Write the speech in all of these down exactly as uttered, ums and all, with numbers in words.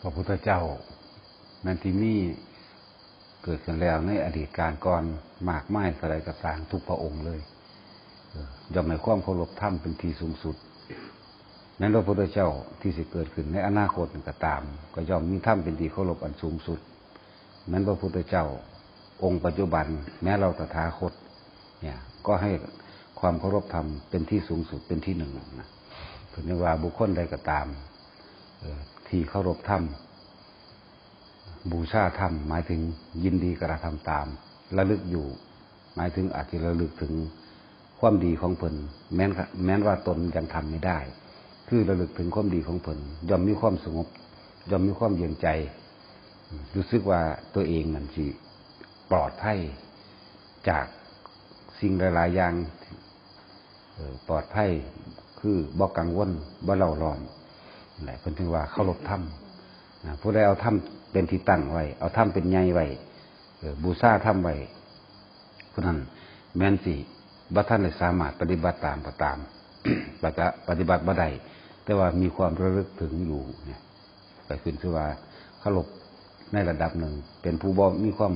พระพุทธเจ้าแม่นที่มีเกิดขึ้นแล้วในอดีตการก่อนมากมายเท่าใดก็ตามทุกพระองค์เลย เออ ย่อมให้ความเคารพธรรมเป็นที่สูงสุด แม้นพระพุทธเจ้าที่สิเกิดขึ้นในอนาคตก็ตาม ก็ย่อมมีธรรมเป็นที่เคารพอันสูงสุด แม้นพระพุทธเจ้าองค์ปัจจุบัน แม้เราตถาคตเนี่ย ก็ให้ความเคารพธรรมเป็นที่สูงสุดเป็นที่หนึ่งนะ เพิ่นเรียกว่าบุคคลใดก็ตาม เอ่อ ที่เคารพธรรม บูชาธรรม หมายถึงยินดีกระทำตาม ระลึกอยู่ หมายถึงอาจจะระลึกถึงความดีของเพิ่น แม้น แม้นว่าตนยังทำไม่ได้ คือระลึกถึงความดีของเพิ่น ย่อมมีความสงบ ย่อมมีความเย็นใจ รู้สึกว่าตัวเองนั่นสิปลอดภัยจากสิ่งหลายๆอย่าง เอ่อ ปลอดภัย คือบ่กังวล บ่เร่าร้อน นั่นแหละ เพิ่นถึงว่าเคารพธรรม นะ ผู้ใดเอาธรรมเป็นที่ตั้งไว้ เอาธรรมเป็นใหญ่ไว้ เอ่อ บูชาธรรมไว้ ผู้นั้นแม้นสิบ่ทันได้สามารถปฏิบัติตามก็ตาม ปฏิ ปฏิบัติบ่ได้ แต่ว่ามีความระลึกถึงอยู่เนี่ย ก็ขึ้นชื่อว่าเคารพในระดับหนึ่ง เป็นผู้บ่มีความ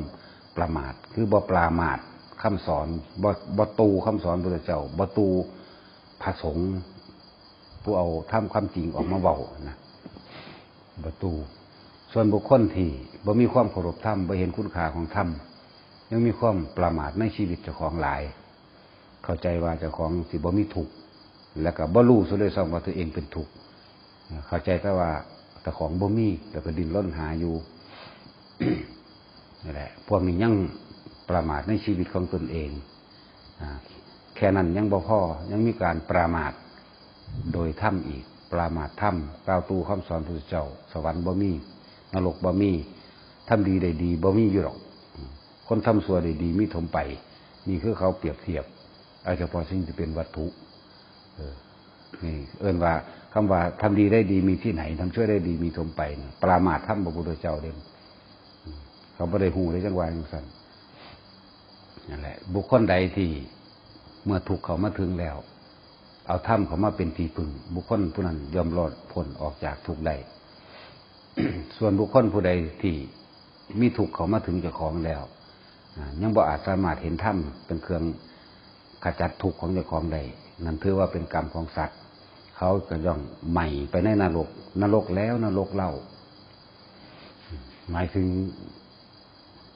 ประมาท คือบ่ปรามาสคำสอน บ่ บ่ตู่คำสอนพระพุทธเจ้า บ่ตู่พระสงฆ์ ผู้เอาธรรมความจริงออกมาเว้านะ บ่ตู่ ส่วนบุคคลที่บ่มีความเคารพธรรม บ่เห็นคุณค่าของธรรม ยังมีความประมาทในชีวิตเจ้าของหลาย เข้าใจว่าเจ้าของสิบ่มีทุกข์ แล้วก็บ่รู้ซะด้วยซ้ำว่าตัวเองเป็นทุกข์ เข้าใจแต่ว่าเจ้าของบ่มี แล้วก็ดิ้นรนหาอยู่ นั่นแหละ พวกนี้ยังประมาทในชีวิตของตนเอง อ่า แค่นั้นยังบ่พอ ยังมีการประมาทโดยธรรมอีก ประมาทธรรม กล่าวตู่คำสอนพระพุทธเจ้า สวรรค์บ่มี นรกบ่มี ทำดีได้ดีบ่มีอยู่หรอก คนทำชั่วได้ดีมีถมไป นี่คือเขาเปรียบเทียบ เอาเฉพาะสิ่งที่เป็นวัตถุ เออ นี่เอิ้นว่า คำว่าทำดีได้ดีมีที่ไหน ทำชั่วได้ดีมีถมไปนะ ประมาทธรรมพระพุทธเจ้าเด้ เขาบ่ได้ฮู้ได้จังว่าจังซั่น นั่นแหละ บุคคลใดที่เมื่อทุกข์เข้ามาถึงแล้ว เอาธรรมเข้ามาเป็นที่พึ่ง บุคคลผู้นั้นย่อมรอดพ้นออกจากทุกข์ได้ ส่วนบุคคลผู้ใดที่มีทุกข์เข้ามาถึงเจ้าของแล้ว อ่า ยังบ่อาจสามารถเห็นธรรมเป็นเครื่องขจัดทุกข์ของเจ้าของได้ นั่นถือว่าเป็นกรรมของสัตว์ เขาก็ย่อมไหม้ไปในนรก นรกแล้วนรกเล่า หมายถึง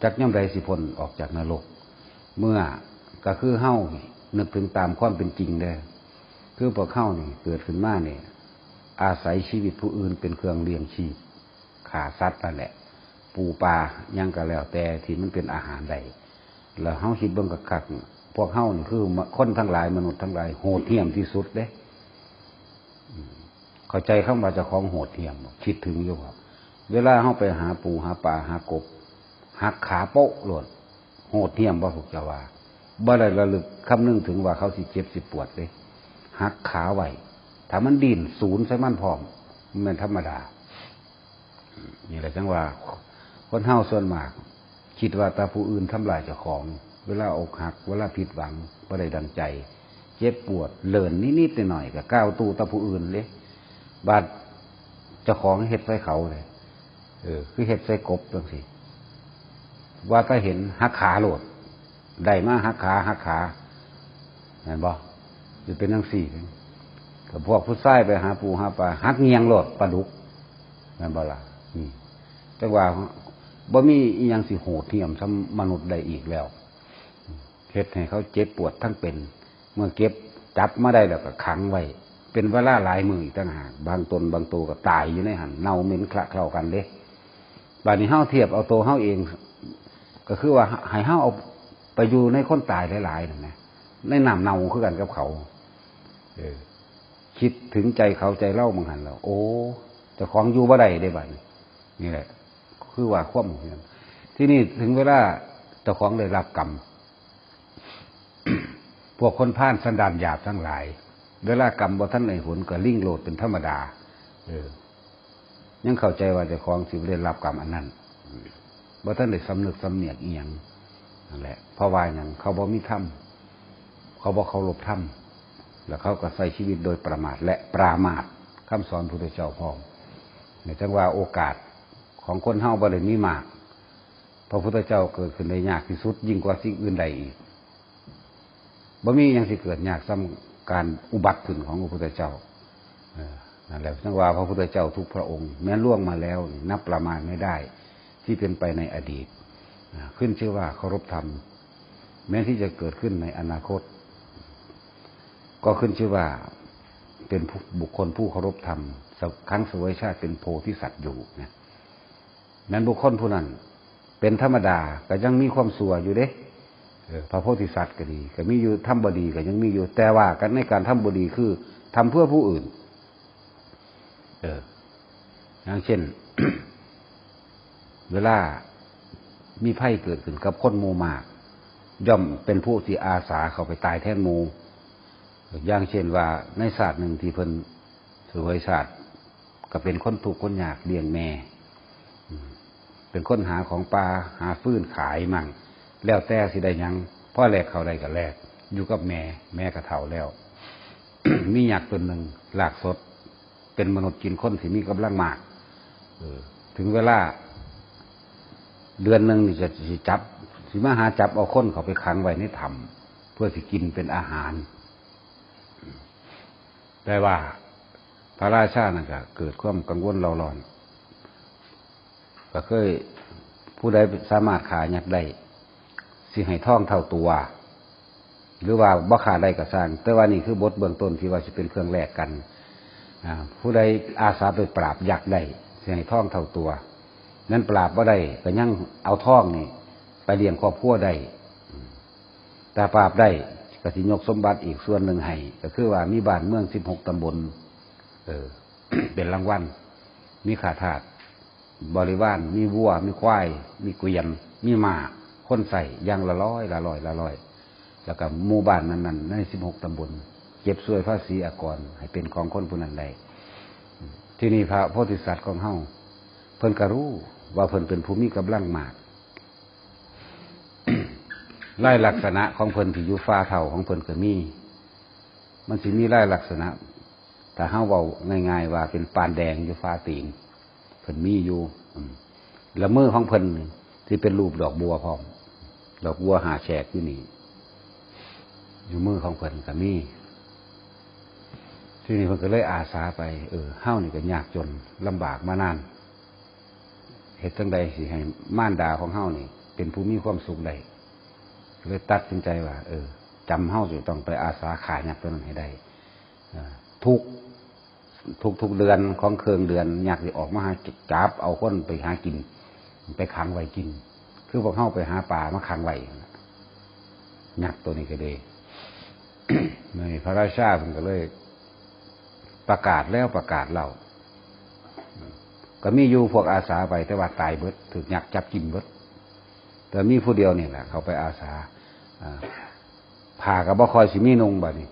จักยามใดสิพ้นออกจากนรก เมื่อ ก็คือเฮานี่นึกถึงตามความเป็นจริงเด้อ คือพวกเฮานี่เกิดขึ้นมานี่ อาศัยชีวิตผู้อื่นเป็นเครื่องเลี้ยงชีพ ฆ่าสัตว์นั่นแหละ ปูปลาหยังก็แล้วแต่ที่มันเป็นอาหารได้ แล้วเฮาคิดเบิ่งคักๆ พวกเฮานี่คือคนทั้งหลาย มนุษย์ทั้งหลาย โหดเหี้ยมที่สุดเด้ อืม เข้าใจคำว่าเจ้าของโหดเหี้ยมบ่ คิดถึงอยู่บ่ เวลาเฮาไปหาปูหาปลาหากบ หักขาโป๊ะโลด โหดเหี้ยมบ่ พวกเจ้าว่า บ่ได้ระลึกคำนึงถึงว่าเขาสิเจ็บสิปวดเด้ หักขาไว้ ถ้ามันดิ้นสูนใส่มันพร้อม มันธรรมดา นี่แหละจังว่า คนเฮาส่วนมาก คิดว่าแต่ผู้อื่นทำร้ายเจ้าของ เวลาอกหัก เวลาผิดหวัง บ่ได้ดังใจ เจ็บปวด เลินนิดๆหน่อยๆ ก็กล่าวตู่แต่ผู้อื่นเด้ บาดเจ้าของเฮ็ดใส่เขาเลย เออ คือเฮ็ดใส่กบจังซี่ ว่าแต่เห็นหักขาโลด ได้มาหักขา หักขา แม่นบ่ สิเป็นจังซี่ ก็พวกผู้ชายไปหาปูหาปลา หักเงี่ยงโลด ปลาดุก แม่นบ่ล่ะ อืม จังว่า บ่มีอีหยังสิโหดเหี้ยมส่ำมนุษย์ได้อีกแล้ว เฮ็ดให้เขาเจ็บปวดทั้งเป็น เมื่อเก็บจับมาได้แล้วก็ขังไว้ เป็นเวลาหลายมื้ออีกต่างหาก บางตนบางตัวก็ตายอยู่ในหั่น เน่าเหม็นคละเคล้ากันเด้ บาดนี้เฮาเทียบเอาตัวเฮาเอง ก็คือว่าให้เฮาเอาไปอยู่ในคนตายหลายๆนั่นนะ ในน้ำเน่าคือกันกับเขา เออ คิดถึงใจเขาใจเฮาบางหั่นแล้ว โอ้ เจ้าของอยู่บ่ได้เด้บาดนี้ นี่แหละ คือว่าความเห็น ที่นี่ถึงเวลาเจ้าของได้รับกรรม พวกคนพาลสันดานหยาบทั้งหลาย เวลากรรมบ่ทันได้ผลก็ลิ่งโลดเป็นธรรมดา เออ ยังเข้าใจว่าเจ้าของสิบ่ได้รับกรรมอันนั้น อืม บ่ทันได้สำนึกสำเนียกอีหยัง นั่นแหละ เพราะว่าหยัง เขาบ่มีธรรม เขาบ่เคารพธรรม แล้วเขาก็ใช้ชีวิตโดยประมาทและปรามาสคำสอนพุทธเจ้าพร้อม เนี่ยจังว่าโอกาส ของคนเฮาบ่ได้มีมาก พระพุทธเจ้าเกิดขึ้นได้ยากที่สุดยิ่งกว่าสิ่งอื่นใดอีก บ่มีหยังสิเกิดยากส่ำการอุบัติขึ้นของพระพุทธเจ้า เออ นั่นแหละ จั่งว่าพระพุทธเจ้าทุกพระองค์แม้นล่วงมาแล้วนี่นับประมาณไม่ได้ ที่เป็นไปในอดีต อ่า ขึ้นชื่อว่าเคารพธรรม แม้ที่จะเกิดขึ้นในอนาคต ก็ขึ้นชื่อว่าเป็นผู้ บุคคลผู้เคารพธรรม ครั้งเสวยชาติเป็นโพธิสัตว์อยู่นะ แม้นบุคคลผู้นั้นเป็นธรรมดาก็ยังมีความชั่วอยู่เด้ เออ พระโพธิสัตว์ก็ดี ก็มีอยู่ ทำบ่ดีก็ยังมีอยู่ แต่ว่ากันในการทำบ่ดีคือทำเพื่อผู้อื่น เออ อย่างเช่น เวลามีภัยเกิดขึ้นกับคนหมู่มาก ย่อมเป็นผู้ที่อาสาเข้าไปตายแทนหมู่ อย่างเช่นว่าในชาติหนึ่งที่เพิ่นเสวยชาติ ก็เป็นคนทุกข์คนยากเลี้ยงแม่ อืม เป็นคนหาของป่า หาฟืนขายมั่ง แล้วแต่สิได้หยัง พอแลกข้าวได้ก็แลก อยู่กับแม่ แม่ก็เฒ่าแล้ว มียักษ์ตนหนึ่ง ลากสด เป็นมนุษย์กินคนที่มีกำลังมาก เออ ถึงเวลา เดือนหนึ่งนี่จะสิจับ สิมาหาจับเอาคนเข้าไปขังไว้ในถ้ำ เพื่อสิกินเป็นอาหาร แต่ว่าพระราชานั่นก็เกิดความกังวลเร่าร้อน ก็เคย ผู้ใดสามารถฆ่ายักษ์ได้ สิให้ทองเท่าตัว หรือว่าบ่ฆ่าได้ก็ซ่าง แต่ว่านี่คือบทเบื้องต้นที่ว่าสิเป็นเครื่องแลกกัน อ่า ผู้ใดอาสาไปปราบยักษ์ได้ สิให้ทองเท่าตัว นั้นปราบบ่ได้ก็ยังเอาทองนี่ไปเลี้ยงครอบครัวได้ อืม แต่ปราบได้ก็สิยกสมบัติอีกส่วนหนึ่งให้ ก็คือว่ามีบ้านเมืองสิบหกตำบล เออ เป็นรางวัล มีข้าทาส บริวาร มีวัว มีควาย มีเกวียน มีม้า คนใช้อย่างละร้อย ละร้อย ละร้อย แล้วก็หมู่บ้านนั้นๆ ในสิบหกตำบล เก็บส่วยภาษีอากรให้เป็นของคนผู้นั้นได้ ทีนี้พระโพธิสัตว์ของเฮา เพิ่นก็รู้ว่าเพิ่นเป็นผู้มีกำลังมาก ลายลักษณะของเพิ่นที่อยู่ฝ่าเท้าของเพิ่นก็มี มันสิมีลายลักษณะ ถ้าเฮาเว้าง่ายๆว่าเป็นปานแดงอยู่ฝ่าตีน เพิ่นมีอยู่ อืม แล้วมือของเพิ่นนี่สิเป็นรูปดอกบัวพร้อม ดอกบัวห้าแฉกอยู่นี่ อยู่มือของเพิ่นก็มี ทีนี้เพิ่นก็เลยอาสาไป เออ เฮานี่ก็ยากจนลำบากมานาน เฮ็ดจั่งใดสิให้มารดาของเฮานี่เป็นผู้มีความสุขได้ เลยตัดสินใจว่า เออ จำเฮาสิต้องไปอาสาฆ่ายักษ์ตัวนั้นให้ได้ อ่า ทุก ทุกๆเดือนของเครื่องเดือน ยักษ์สิออกมาหาจับเอาคนไปหากิน ไปขังไว้กิน คือพวกเฮาไปหาปลามาขังไว้ ยักษ์ตัวนี้ก็เลย นี่พระราชาเพิ่นก็เลย ประกาศแล้วประกาศเล่า ก็มีอยู่พวกอาสาไป แต่ว่าตายเบิด ถูกยักษ์จับกินเบิด แต่มีผู้เดียวนี่แหละ เข้าไปอาสา อ่า ผ้าก็บ่ค่อยสิมีนุ่งบัดนี้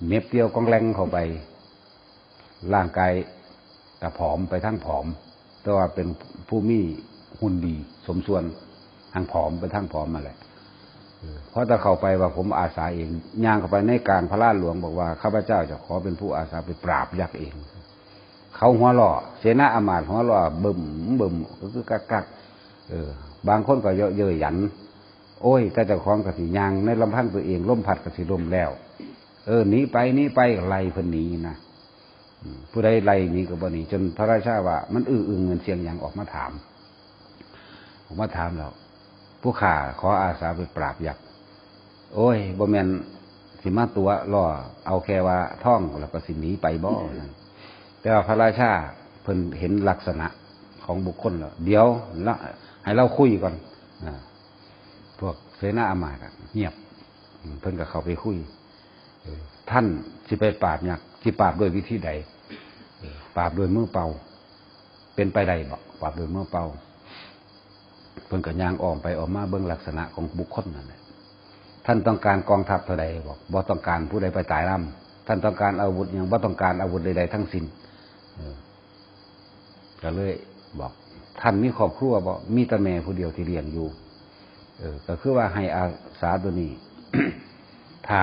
เหน็บเตียวกองแรงเข้าไป ร่างกายก็ผอมไปทั้งผอม แต่ว่าเป็นผู้มีหุ่นดีสมส่วน ทั้งผอมไปทั้งผอมมาแหละ เออ เพราะถ้าเข้าไปว่าผมอาสาเอง ย่างเข้าไปในกลางพระลานหลวง บอกว่า "ข้าพเจ้าจะขอเป็นผู้อาสาไปปราบยักษ์เอง" เขาหัวเราะ เสนาอำมาตย์หัวเราะ บึ้มบึ้ม กึกกักกัก เออ บางคนก็เยาะเย้ยหยัน โอ้ย แต่เจ้าของก็สิย่างในลำพังตัวเอง ลมพัดก็สิล้มแล้ว เออ หนีไป หนีไป ไล่เพิ่นหนีนะ อืม ผู้ใดไล่หนีก็บ่หนี จนพระราชาว่า "มันอื้ออึงเหมือนเสียงหยัง ออกมาถาม" ออกมาถามแล้ว ผู้ข้าขออาสาไปปราบยักษ์ โอ้ย บ่แม่นสิมาตั๋วล่อ เอาแค่ว่าทองแล้วก็สิหนีไปบ่ นั่น แต่ว่าพระราชาเพิ่นเห็นลักษณะของบุคคลแล้ว เดี๋ยวละ ให้เราคุยก่อน อ่า พวกเสนาอำมาตย์อะเงียบ อืม เพิ่นก็เข้าไปคุย เออ ท่านสิไปปราบยักษ์ สิปราบด้วยวิธีใด เออ ปราบด้วยมือเปล่า เป็นไปได้บ่ ปราบด้วยมือเปล่า เพิ่นก็ย่างอ้อมไปอ้อมมาเบิ่งลักษณะของบุคคลนั่นแหละ ท่านต้องการกองทัพเท่าใด บอก บ่ต้องการผู้ใดไปตายนำ ท่านต้องการอาวุธหยัง บ่ต้องการอาวุธใดๆทั้งสิ้น เออ ก็เลยบอก ท่านมีครอบครัวบ่ มีแต่แม่ผู้เดียวที่เลี้ยงอยู่ เออ ก็คือว่าให้อาสาตัวนี้ ถ้า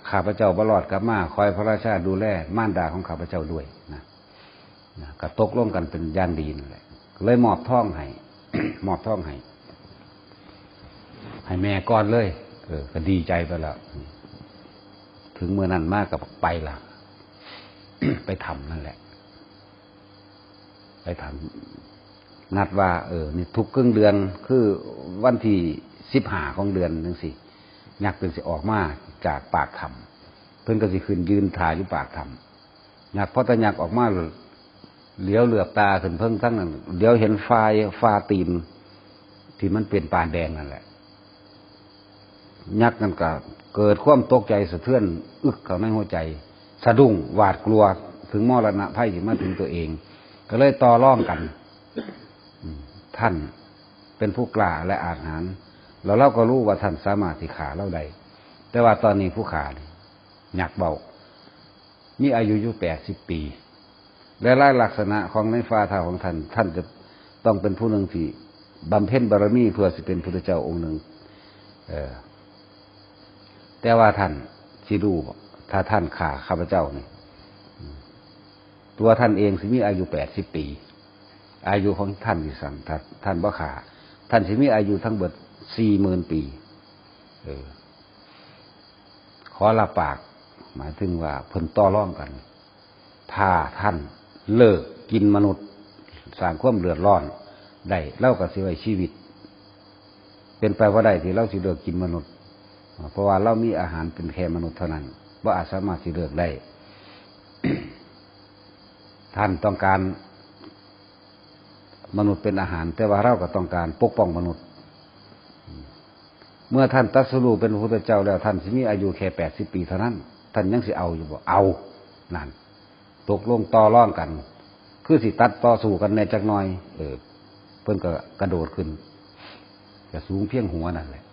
ข้าพเจ้าบ่รอดกลับมา ขอให้พระราชาดูแลมารดาของข้าพเจ้าด้วยนะ นะ ก็ตกลงกันเป็นอย่างดีนั่นแหละ ก็เลยมอบทองให้ มอบทองให้ ให้แม่ก่อนเลย เออ ก็ดีใจไปแล้ว ถึงมื้อนั้นมาก็ไปละ ไปถ้ำนั่นแหละ ไปถ้ำนัดว่า เออ นี่ทุกครึ่งเดือน คือวันที่สิบห้าของเดือนจังซี้ ยักษ์เพิ่นสิออกมาจากปากถ้ำ เพิ่นก็สิขึ้นยืนถ่าอยู่ปากถ้ำ ยักษ์พอแต่ยักษ์ออกมา เหลียวเหลือบตาขึ้นเพิ่งทั้งนั้น เหลียวเห็นฝ่า ฝ่าตีน ที่มันเป็นปานแดงนั่นแหละ ยักษ์นั่นก็เกิดความตกใจสะเทือนอึกเข้าในหัวใจ สะดุ้งหวาดกลัวถึงมรณะภัยที่มาถึงตัวเอง ก็เลยต่อรองกัน อืม ท่านเป็นผู้กล้าและอาจหาญ แล้วเราก็รู้ว่าท่านสามารถที่ฆ่าเราได้ แต่ว่าตอนนี้ผู้ฆ่านี่ ยักษ์เว้า มีอายุอยู่แปดสิบปี และลายลักษณะของในฝ่าเท้าของท่าน ท่านจะต้องเป็นผู้หนึ่งที่บำเพ็ญบารมีเพื่อสิเป็นพุทธเจ้าองค์หนึ่ง เออ แต่ว่าท่านสิรู้บ่ ถ้าท่านฆ่าข้าพเจ้านี่ ตัวท่านเองสิมีอายุแปดสิบปี อายุของท่านที่สั่น ถ้าท่านบ่ฆ่า ท่านสิมีอายุทั้งเบิดสี่หมื่นปี เออ ขอรับปาก หมายถึงว่าเพิ่นต่อรองกัน ถ้าท่านเลิกกินมนุษย์ สร้างความเดือดร้อนได้ เราก็สิไว้ชีวิต เป็นไปบ่ได้ที่เราสิเลิกกินมนุษย์ เพราะว่าเรามีอาหารเป็นแค่มนุษย์เท่านั้น บ่อาจสามารถสิเลิกได้ ท่านต้องการมนุษย์เป็นอาหาร แต่ว่าเราก็ต้องการปกป้องมนุษย์ เมื่อท่านตรัสรู้เป็นพระพุทธเจ้าแล้ว ท่านสิมีอายุแค่แปดสิบปีเท่านั้น ท่านยังสิเอาอยู่บ่ เอา นั่น ตกลงต่อรองกัน คือสิตัดต่อสู้กันแหน่จักหน่อย เออ เพิ่นก็กระโดดขึ้น ก็สูงเพียงหัวนั่นแหละ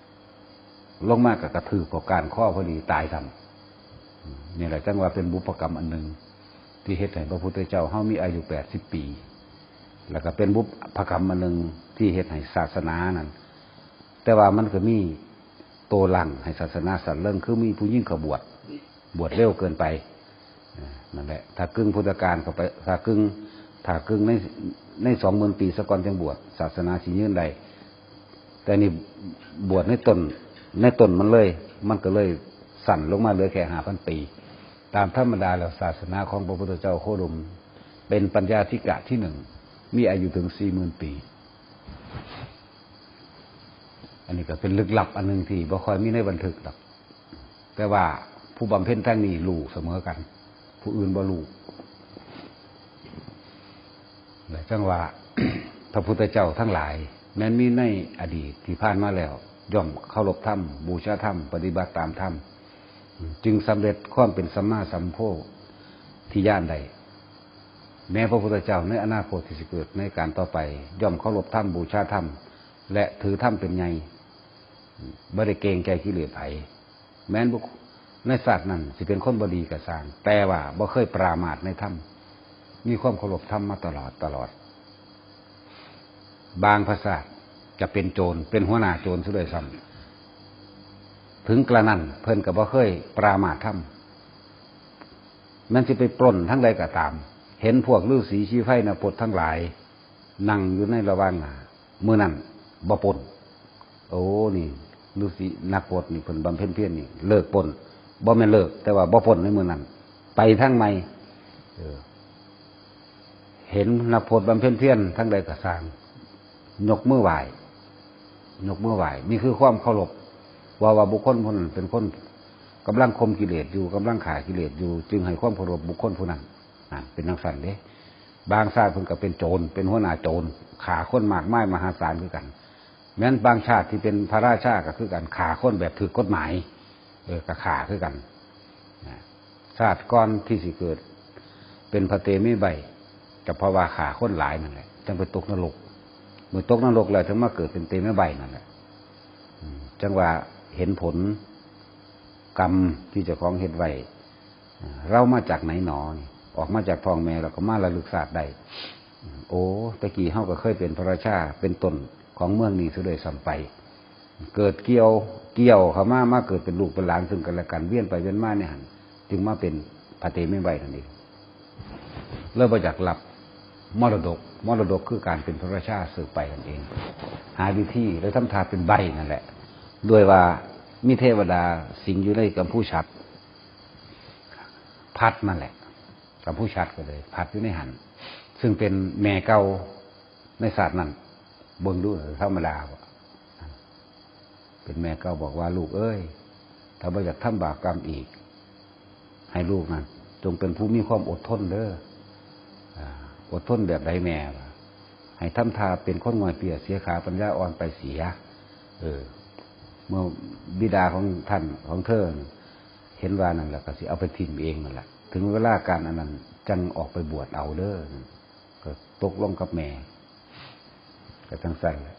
ลงมาก็กระทืบเข้าก้านคอพอดีตายซ้ำ นี่แหละจั่งว่าเป็นบุพกรรมอันหนึ่ง ที่เฮ็ดให้พระพุทธเจ้าเฮามีอายุแปดสิบปี แล้วก็เป็นบุพกรรมอันหนึ่งที่เฮ็ดให้ศาสนานั้น แต่ว่ามันก็มีตัวหลั่งให้ศาสนาสั้นเริง คือมีผู้หญิงเขาบวช บวชเร็วเกินไป เอ่อ นั่นแหละ ถ้ากึ่งพุทธกาลเข้าไป ถ้ากึ่ง ถ้ากึ่งใน ในสองหมื่นปีซะก่อนจึงบวช ศาสนาสิยืนได้ แต่นี่บวชในต้น ในต้นมันเลย มันก็เลยสั้นลงมาเหลือแค่ห้าพันปี ตามธรรมดาแล้วศาสนาของพระพุทธเจ้าโคดม เป็นปัญญาธิกะที่หนึ่ง มีอายุถึงสี่หมื่นปี อันนี้ก็เป็นลึกลับอันหนึ่งที่บ่ค่อยมีในบันทึกดอก แต่ว่าผู้บำเพ็ญทางนี้รู้เสมอกัน ผู้อื่นบ่รู้ และจั่งว่า พระพุทธเจ้าทั้งหลาย แม้นมีในอดีตที่ผ่านมาแล้ว ย่อมเคารพธรรม บูชาธรรม ปฏิบัติตามธรรม จึงสำเร็จความเป็นสัมมาสัมโพธิญาณได้ แม้พระพุทธเจ้าในอนาคตที่สิเกิดในการต่อไป ย่อมเคารพธรรม บูชาธรรม และถือธรรมเป็นใหญ่ บ่ได้เกรงใจกิเลสไผ แม้นบุค ในชาตินั้นสิเป็นคนบ่ดีก็ซ่าง แต่ว่าบ่เคยปรามาสในธรรม มีความเคารพธรรมมาตลอด ตลอด บางพระชาติจะเป็นโจร เป็นหัวหน้าโจรซะด้วยซ้ำ ถึงกระนั้นเพิ่นก็บ่เคยปรามาสธรรม แม้นสิไปปล้นทางใดก็ตาม เห็นพวกฤๅษีชีไพรนพพรตทั้งหลาย นั่งอยู่ในระหว่างหน้า มื้อนั้นบ่ปล้น โอ้ นี่ฤๅษีนักพรตนี่เพิ่นบำเพ็ญเพียรนี่เลิกปล้น บ่แม่นเลิก แต่ว่าบ่ปล้นในมื้อนั้น ไปทางใหม่ เออ เห็นนักพรตบำเพ็ญเพียรทางใดก็ซ่าง ยกมือไหว้ ยกมือไหว้ นี่คือความเคารพ ว่า ว่าบุคคลผู้นั้นเป็นคนกำลังข่มกิเลสอยู่ กำลังฆ่ากิเลสอยู่ จึงให้ความเคารพบุคคลผู้นั้น นั่นเป็นจั่งซั้นเด้ บางชาติเพิ่นก็เป็นโจร เป็นหัวหน้าโจร ฆ่าคนมากมายมหาศาลคือกัน แม้นบางชาติที่เป็นพระราชาก็คือกัน ฆ่าคนแบบถืกกฎหมาย เออ ก็ฆ่าคือกัน นะ ชาติก่อนที่สิเกิดเป็นพระเตมีใบ ก็เพราะว่าฆ่าคนหลายนั่นแหละ จั่งไปตกนรก เมื่อตกนรกแล้วถึงมาเกิดเป็นเตมีใบนั่นแหละ อืม จั่งว่าเห็นผลกรรมที่เจ้าของเฮ็ดไว้ อ่า เรามาจากไหนหนอนี่ ออกมาจากท้องแม่แล้วก็มาระลึกชาติได้ โอ้ ตะกี้เฮาก็เคยเป็นพระราชา เป็นต้นของเมืองนี้ซะด้วยซ้ำไป เกิดเกี่ยว เกี่ยวเข้ามา มาเกิดเป็นลูกเป็นหลานซึ่งกันและกัน เวียนไปเวียนมาในหั่น จึงมาเป็นพระเตมีใบนั่นเอง เลยบ่อยากรับ มรดก มรดกคือการเป็นพระราชาสืบไปนั่นเอง หาวิธีแล้วทำท่าเป็นใบ้นั่นแหละ ด้วยว่ามีเทวดาสิงอยู่ในกัมพูชัด พัดนั่นแหละ กัมพูชัดก็เลย พัดอยู่ในหัน ซึ่งเป็นแม่เก่าในศาสตร์นั้น เบิ่งดูธรรมดาบ่ เป็นแม่เก่าบอกว่า "ลูกเอ้ย ถ้าบ่อยากทำบาปกรรมอีก ให้ลูกนั้นจงเป็นผู้มีความอดทนเด้อ อ่า อดทนแบบใดแม่วะ ให้ทำท่าเป็นคนง่อยเปียเสียขาปัญญาอ่อนไปเสีย" เออ เมื่อบิดาของท่านของเธอเห็นว่านั่นแหละ ก็สิเอาไปถิ่มเองนั่นแหละ ถึงเวลาการอันนั้นจังออกไปบวชเอาเด้อ ก็ตกลงกับแม่ ก็จังซั่นแหละ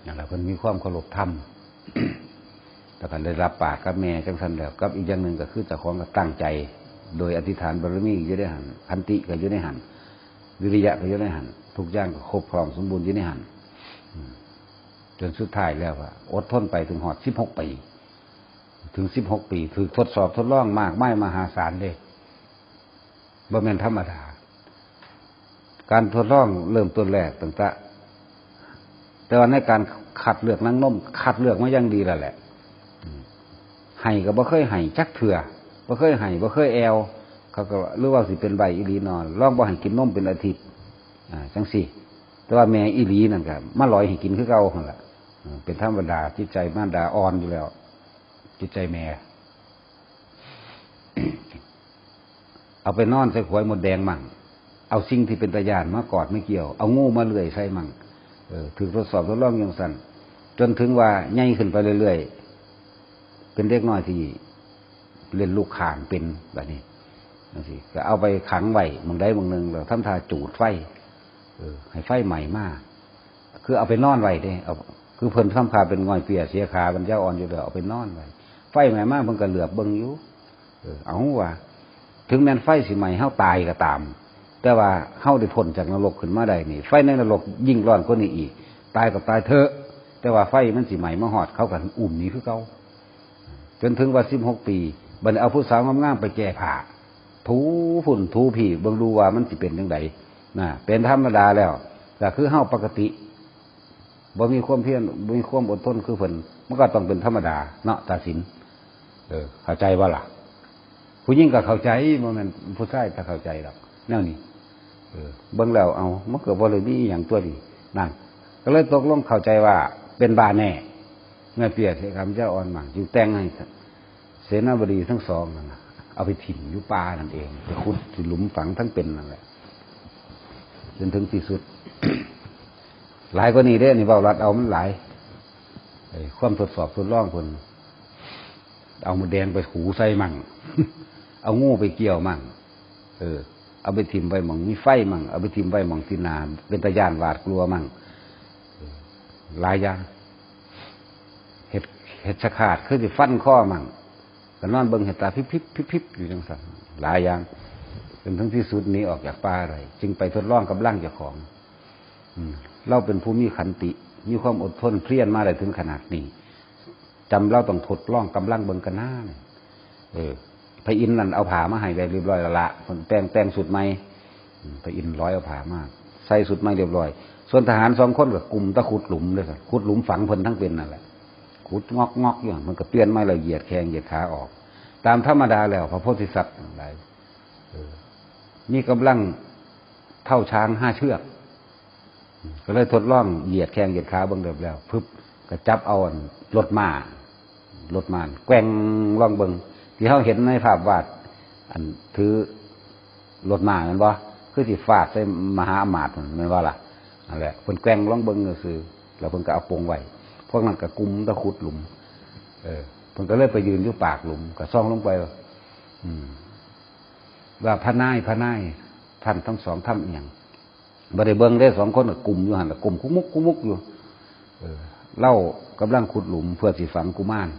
นั่นแหละ เพิ่นมีความเคารพธรรม แล้วก็ได้รับปากกับแม่จังซั่นแล้ว กับอีกอย่างหนึ่งก็คือเจ้าของก็ตั้งใจ โดยอธิษฐานบารมีอยู่ในหั้น ขันติก็อยู่ในหั้น วิริยะก็อยู่ในหั้น ทุกอย่างก็ครบพร้อมสมบูรณ์อยู่ในหั้น อืม จนสุดท้ายแล้วอะ อดทนไปถึงฮอดสิบหกปี ถึงสิบหกปี ถูกทดสอบทดลองมากมายมหาศาลเด้ บ่แม่นธรรมดา การทดลองเริ่มต้นแรกตั้งแต่ แต่ว่าในการคัดเลือกนางนม คัดเลือกมาอย่างดีแล้วแหละ อืม ให้ก็บ่เคยให้จักเทื่อ บ่เคยให้ บ่เคยแอว เขาก็หรือว่าสิเป็นใบ้อีหลีนอน ลองบ่ให้กินนมเป็นอาทิตย์ อ่า จังซี่ แต่ว่าแม่อีหลีนั่นก็มาหลอยให้กินคือเก่าหั่นล่ะ อืม เป็นธรรมดา จิตใจมารดาอ่อนอยู่แล้ว จิตใจแม่ เอาไปนอนใส่ขวยมดแดงมั่ง เอาสิ่งที่เป็นตาย่านมากอดมาเกี่ยว เอางูมาเลื่อยใส่มั่ง เออ ถูกทดสอบทดลองอย่างซั่น จนถึงว่าใหญ่ขึ้นไปเรื่อยๆ เป็นเด็กน้อยที่เล่นลูกข่างเป็นบัดนี้ จังซี้ ก็เอาไปขังไว้หม่องใดหม่องหนึ่ง แล้วทำท่าจูดไฟ เออ ให้ไฟไหม้มา คือเอาไปนอนไว้เด้ เอา คือเพิ่นทำท่าเป็นง่อยเปียเสียขาปัญญาอ่อนอยู่แล้ว เอาไปนอนไว้ ไฟไหม้มาเพิ่นก็เหลือบเบิ่งอยู่ เออ เอาว่า ถึงแม้นไฟสิไหม้เฮาตายก็ตาม แต่ว่าเฮาได้พ้นจากนรกขึ้นมาได้นี่ ไฟในนรกยิ่งร้อนกว่านี้อีก ตายก็ตายเถอะ แต่ว่าไฟมันสิไหม้มาฮอด เขาก็อุ้มหนีคือเก่า จนถึงว่าสิบหกปี บัดนี้เอาผู้สาวงามๆไปแก้ผ้า ถูฝุ่นถูผี เบิ่งดูว่ามันสิเป็นจั่งใด นะ เป็นธรรมดาแล้ว ก็คือเฮาปกติ บ่มีความเพียร บ่มีความอดทนคือเพิ่น มันก็ต้องเป็นธรรมดาเนาะ ตาสิน เออ เข้าใจบ่ล่ะ ผู้หญิงก็เข้าใจ บ่แม่นผู้ชายก็เข้าใจดอก แนวนี้ เออ เบิ่งแล้ว เอ้า มันก็บ่ได้มีอิหยังตัวนี้ นั่น ก็เลยตกลงเข้าใจว่าเป็นบ้าแน่ แม่เปียเสกคำเจ้าอ่อนหมาก จึงแต่งให้เสนาบดีทั้งสองนั่นน่ะ เอาไปถิ่มอยู่ป่านั่นเอง ไปขุดหลุมฝังทั้งเป็นนั่นแหละ จนถึงที่สุด หลายกว่านี้เด้ นี่เว้าลัดเอามันหลาย ไอ้ความทดสอบทดลองเพิ่น เอามดแดงไปขูใส่มั่ง เอางูไปเกี่ยวมั่ง เออ เอาไปถิ่มไว้หม่องมีไฟมั่ง เอาไปถิ่มไว้หม่องที่นาเป็นตาย่านหวาดกลัวมั่ง เออ หลายอย่าง เฮ็ด เฮ็ดสะขาดคือสิฟันคอมั่ง ก็นอนเบิ่งเฮ็ดตาพิบๆๆๆ อยู่จังซั่น หลายอย่าง จนถึงที่สุดหนีออกจากป่าได้ จึงไปทดลองกำลังเจ้าของ อืม ลาวเป็นผู้มีขันติ มีความอดทนเพียรมาได้ถึงขนาดนี้ จำลาวต้องทดลองกำลังเบิ่งกันนา เออ พระอินทร์นั่นเอาผ้ามาให้ไว้เรียบร้อยแล้วละ เพิ่นแต่ง แต่งชุดใหม่ อืม พระอินทร์ลอยเอาผ้ามา ใส่ชุดใหม่เรียบร้อย ส่วนทหารสองคนก็กุมตะขุดหลุมเลยครับ ขุดหลุมฝังเพิ่นทั้งเป็นนั่นแหละ ขุดงอกๆอยู่ มันก็เปลี่ยนใหม่แล้วเหยียดแข้งเหยียดขาออก ตามธรรมดาแล้วพระโพธิสัตว์ทั้งหลาย เออ มีกำลังเท่าช้างห้าเชือก ก็เลยทดลองเหยียดแข้งเหยียดขาเบิ่งเรียบแล้ว พึบ ก็จับเอาอันรถม้า รถม้าแกว่งลองเบิ่ง ที่เฮาเห็นในภาพวาด อันถือรถม้าแม่นบ่ คือสิฟาดใส่มหาอำมาตย์นั่นแม่นบ่ล่ะ นั่นแหละ เพิ่นแกว่งลองเบิ่งซื่อๆ แล้วเพิ่นก็เอาปลงไว้ พวกนั้นก็กุมตะขุดหลุม เออ เพิ่นก็เลยไปยืนอยู่ปากหลุม ก็ส่องลงไป อืม ว่าพระนาย พระนาย ท่านทั้งสองทำอิหยัง บ่ได้เบิ่งเด้ สองคนก็กุมอยู่หั่นล่ะ กุมคุกมุกคุกมุกอยู่ เออ ลาวกำลังขุดหลุมเพื่อสิฝังกุมาร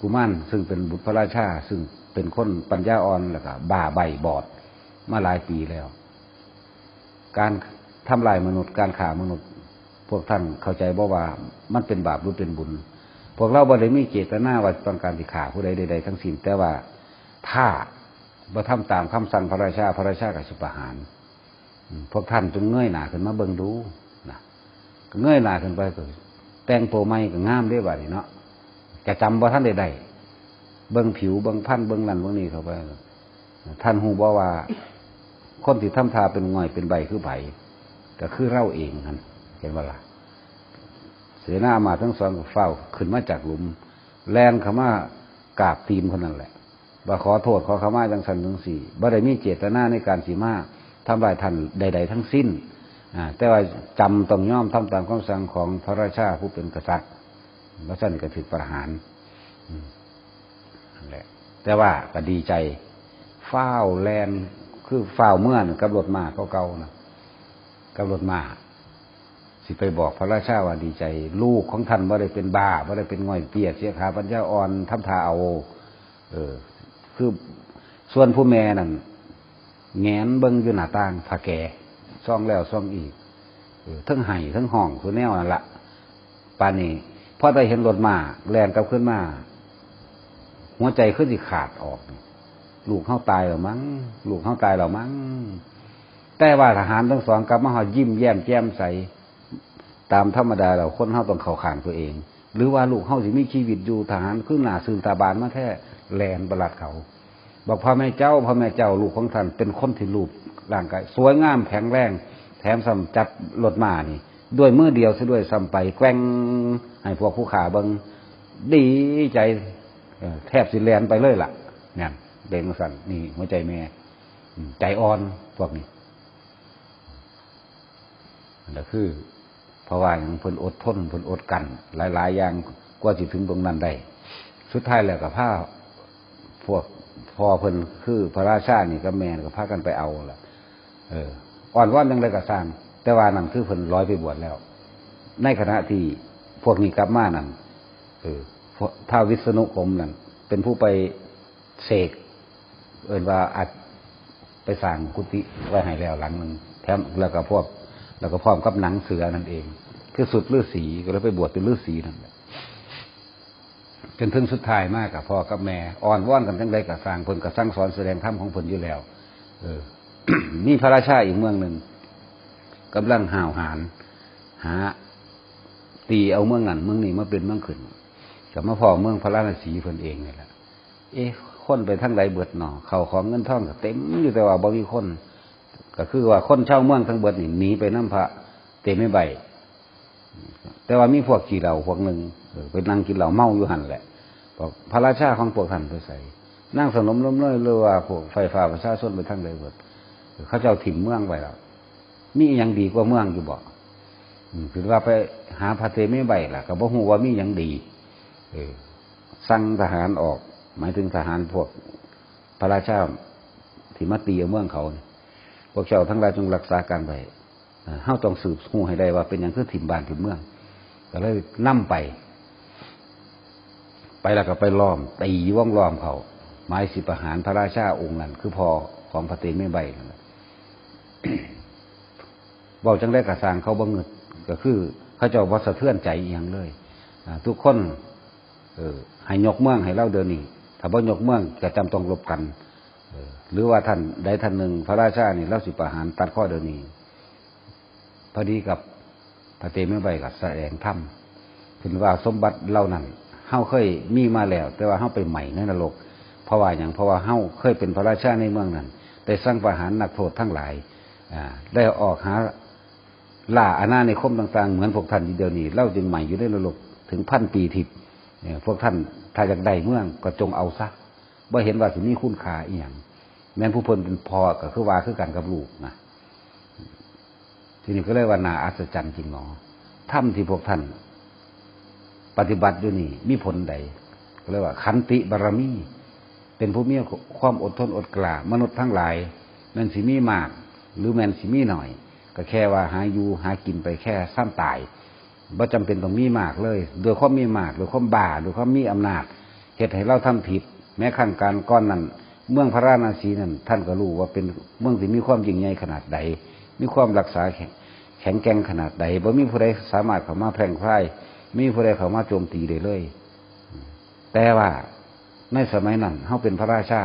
กุมารซึ่งเป็นบุตรพระราชา ซึ่งเป็นคนปัญญาอ่อน แล้วก็บ้าใบ้บอดมาหลายปีแล้ว การทำลายมนุษย์ การฆ่ามนุษย์ พวกท่านเข้าใจบ่ว่ามันเป็นบาปหรือเป็นบุญ พวกลาวบ่ได้มีเจตนาว่าต้องการสิฆ่าผู้ใดใดๆทั้งสิ้น แต่ว่าถ้า บ่ทำตามคำสั่งพระราชา พระราชาก็สิประหาร อืม พวกท่านจงเงยหน้าขึ้นมาเบิ่งดูนะ ก็เงยหน้าขึ้นไปก็แต่งตัวใหม่ก็งามเด้บัดนี้เนาะ ก็จำบ่ทันได้ได้ เบิ่งผิว เบิ่งพรรณ เบิ่งนั่นเบิ่งนี่เข้าไป ท่านฮู้บ่ว่า คนที่ทำท่าเป็นง่อยเป็นใบ้คือไผ ก็คือเราเองหั่น เห็นบ่ล่ะ เสนาอามาตย์ทั้งสองก็ฟ้าวขึ้นมาจากหลุม แล่นเข้ามากราบตีนคนนั้นแหละ ว่าขอโทษขอขมาจังซั่นจังซี้ บ่ได้มีเจตนาในการสิมาทำร้ายท่านใดๆทั้งสิ้น อ่า แต่ว่าจำต้องยอมทำตามคำสั่งของพระราชาผู้เป็นกษัตริย์ บ่ซั้นก็ถูกประหาร อืม นั่นแหละ แต่ว่าก็ดีใจ ฟ้าวแล่น คือฟ้าวเมือนั่นกับรถม้าเก่าๆนะ กับรถม้า สิไปบอกพระราชาว่าดีใจ ลูกของท่านบ่ได้เป็นบ้า บ่ได้เป็นง่อยเตี้ยเสียขาปัญญาอ่อน ทำท่าเอา เออ คือ ส่วนผู้แม่นั่น แหงนเบิ่งอยู่หน้าต่างผ้าแก ส่องแล้วส่องอีก เออ ทั้งไห้ทั้งฮ้องคือแนวนั่นละ ปานนี้ พอได้เห็นรถม้าแล่นกลับขึ้นมา หัวใจคือสิขาดออก ลูกเฮาตายแล้วมั้ง ลูกเฮาตายแล้วมั้ง แต่ว่าทหารทั้งสองกลับมาฮอดยิ้มแย้มแจ่มใส ตามธรรมดาแล้วคนเฮาต้องเข้าข้างตัวเอง หรือว่าลูกเฮาสิมีชีวิตอยู่ ทหารคือหน้าซื่นตาบานมาแท้ แล่นไปลัดเขา บอกพ่อแม่เจ้า พ่อแม่เจ้า ลูกของท่านเป็นคนที่รูปร่างกายสวยงามแข็งแรง แถมซ้ำจับรถม้านี่ ด้วยมือเดียวซะด้วยซ้ำไป แกว่งให้พวกผู้ข้าเบิ่ง ดีใจ เอ่อ แทบสิแล่นไปเลยล่ะ นั่น เป็นจั่งซั้น นี่หัวใจแม่ อืม ใจอ่อนพวกนี้ นั่นก็คือ เพราะว่าหยัง เพิ่นอดทน เพิ่นอดกลั้น หลายๆอย่าง กว่าสิถึงตรงนั้นได้ สุดท้ายแล้วก็พาพวกพ่อเพิ่น คือพระราชานี่กับแม่ก็พากันไปเอาล่ะ เออ อ้อนวอนจั่งใดก็ซ่าง แต่ว่านั่นคือเพิ่นลอยไปบวชแล้ว ในขณะที่พวกนี้กลับมานั่น เออ พระวิษณุโคมนั่น เป็นผู้ไปเสก เอิ้นว่าอัด ไปสร้างกุฏิไว้ให้แล้วหลังหนึ่ง แถมแล้วก็พร้อม แล้วก็พร้อมกับหนังเสือนั่นเอง คือชุดฤๅษี ก็เลยไปบวชเป็นฤๅษีนั่นแหละ จนถึงสุดท้ายมากับพ่อกับแม่ อ้อนวอนกันจั่งใดก็ซ่าง เพิ่นก็สั่งสอนแสดงธรรมของเพิ่นอยู่แล้ว เออ มีพระราชาอีกเมืองหนึ่ง กำลังห้าวหาญ หาตีเอาเมืองนั้นเมืองนี้มาเป็นเมืองขึ้น ก็มาพ้อเมืองพาราณสีเพิ่นเองนี่แหละ เอ๊ะ คนไปทางใดเบิดหนอ เข้าของเงินทองก็เต็มอยู่ แต่ว่าบ่มีคน ก็คือว่าคนชาวเมืองทั้งเบิดนี่หนีไปนำพระเตมียใบ แต่ว่ามีพวกขี้เหล้าพวกหนึ่ง เออ ไปนั่งกินเหล้าเมาอยู่หั่นแหละ บอกพระราชาของพวกท่านไปไส นางสนมล้มเลิศ หรือว่าพวกไฟฟ้าประชาชนไปทางใดเบิด เขาเจ้าถิ่มเมืองไปแล้ว มีอิหยังดีกว่าเมืองอยู่บ่ อืม คือว่าไปหาพระเตมียใบล่ะ ก็บ่ฮู้ว่ามีหยังดี เออ สั่งทหารออก หมายถึงทหารพวกพระราชาที่มาตีเอาเมืองเขานี่ พวกเจ้าทั้งหลายจงรักษาการไว้ อ่า เฮาต้องสืบฮู้ให้ได้ว่าเป็นหยังคือถิ่มบ้านถิ่มเมือง ก็เลยนำไป ไปแล้วก็ไปล้อม ตีวงล้อมเขา หมายสิประหารพระราชาองค์นั้น คือพ่อของพระเตมียใบนั่นแหละ เว้าจั่งใดก็ซ่าง เขาบ่งึด ก็คือเขาเจ้าบ่สะเทือนใจอีหยังเลย อ่า ทุกคน เออ ให้ยกเมืองให้ลาวเดี๋ยวนี้ ถ้าบ่ยกเมืองก็จำต้องรบกัน เออ หรือว่าท่านใดท่านหนึ่ง พระราชานี่ลาวสิประหารตัดคอเดี๋ยวนี้ พอดีกับพระเตมียใบก็แสดงธรรม เพิ่นว่าสมบัติเหล่านั้นเฮาเคยมีมาแล้ว แต่ว่าเฮาไปไหม้ในนรก เพราะว่าหยัง เพราะว่าเฮาเคยเป็นพระราชาในเมืองนั้น ได้สั่งประหารนักโทษทั้งหลาย อ่า ได้ออกหาล่าอาณานิคมต่างๆ เหมือนพวกท่านอยู่เดี๋ยวนี้ ลาวจึงไหม้อยู่ในนรกถึงพันปีทิพย์ เนี่ย พวกท่านถ้าอยากได้เมืองก็จงเอาซะ บ่เห็นว่าสิมีคุณค่าอีหยัง แม่นผู้เพิ่นเป็นพ่อก็คือว่าคือกันกับลูกนะ ทีนี้ก็เลยว่าน่าอัศจรรย์จริงหนอ ธรรมที่พวกท่านปฏิบัติอยู่นี่มีผลใด ก็เลยว่าขันติบารมี เป็นผู้มีความอดทนอดกล้า มนุษย์ทั้งหลาย แม่นสิมีมาก หรือแม่นสิมีหน่อย ก็แค่ว่าหาอยู่หากินไปแค่ซ้ำตาย บ่จำเป็นต้องมีมากเลย ด้วยความมีมาก ด้วยความบ้า ด้วยความมีอำนาจ เฮ็ดให้ลาวทำผิด แม้ครั้งการก่อนนั้น เมืองพาราณสีนั้น ท่านก็รู้ว่าเป็นเมืองที่มีความยิ่งใหญ่ขนาดใด มีความรักษาแข็ง แข็งแกร่งขนาดใด บ่มีผู้ใดสามารถเข้ามาแพร่งพราย มีผู้ใดเข้ามาโจมตีได้เลย แต่ว่าในสมัยนั้น เฮาเป็นพระราชา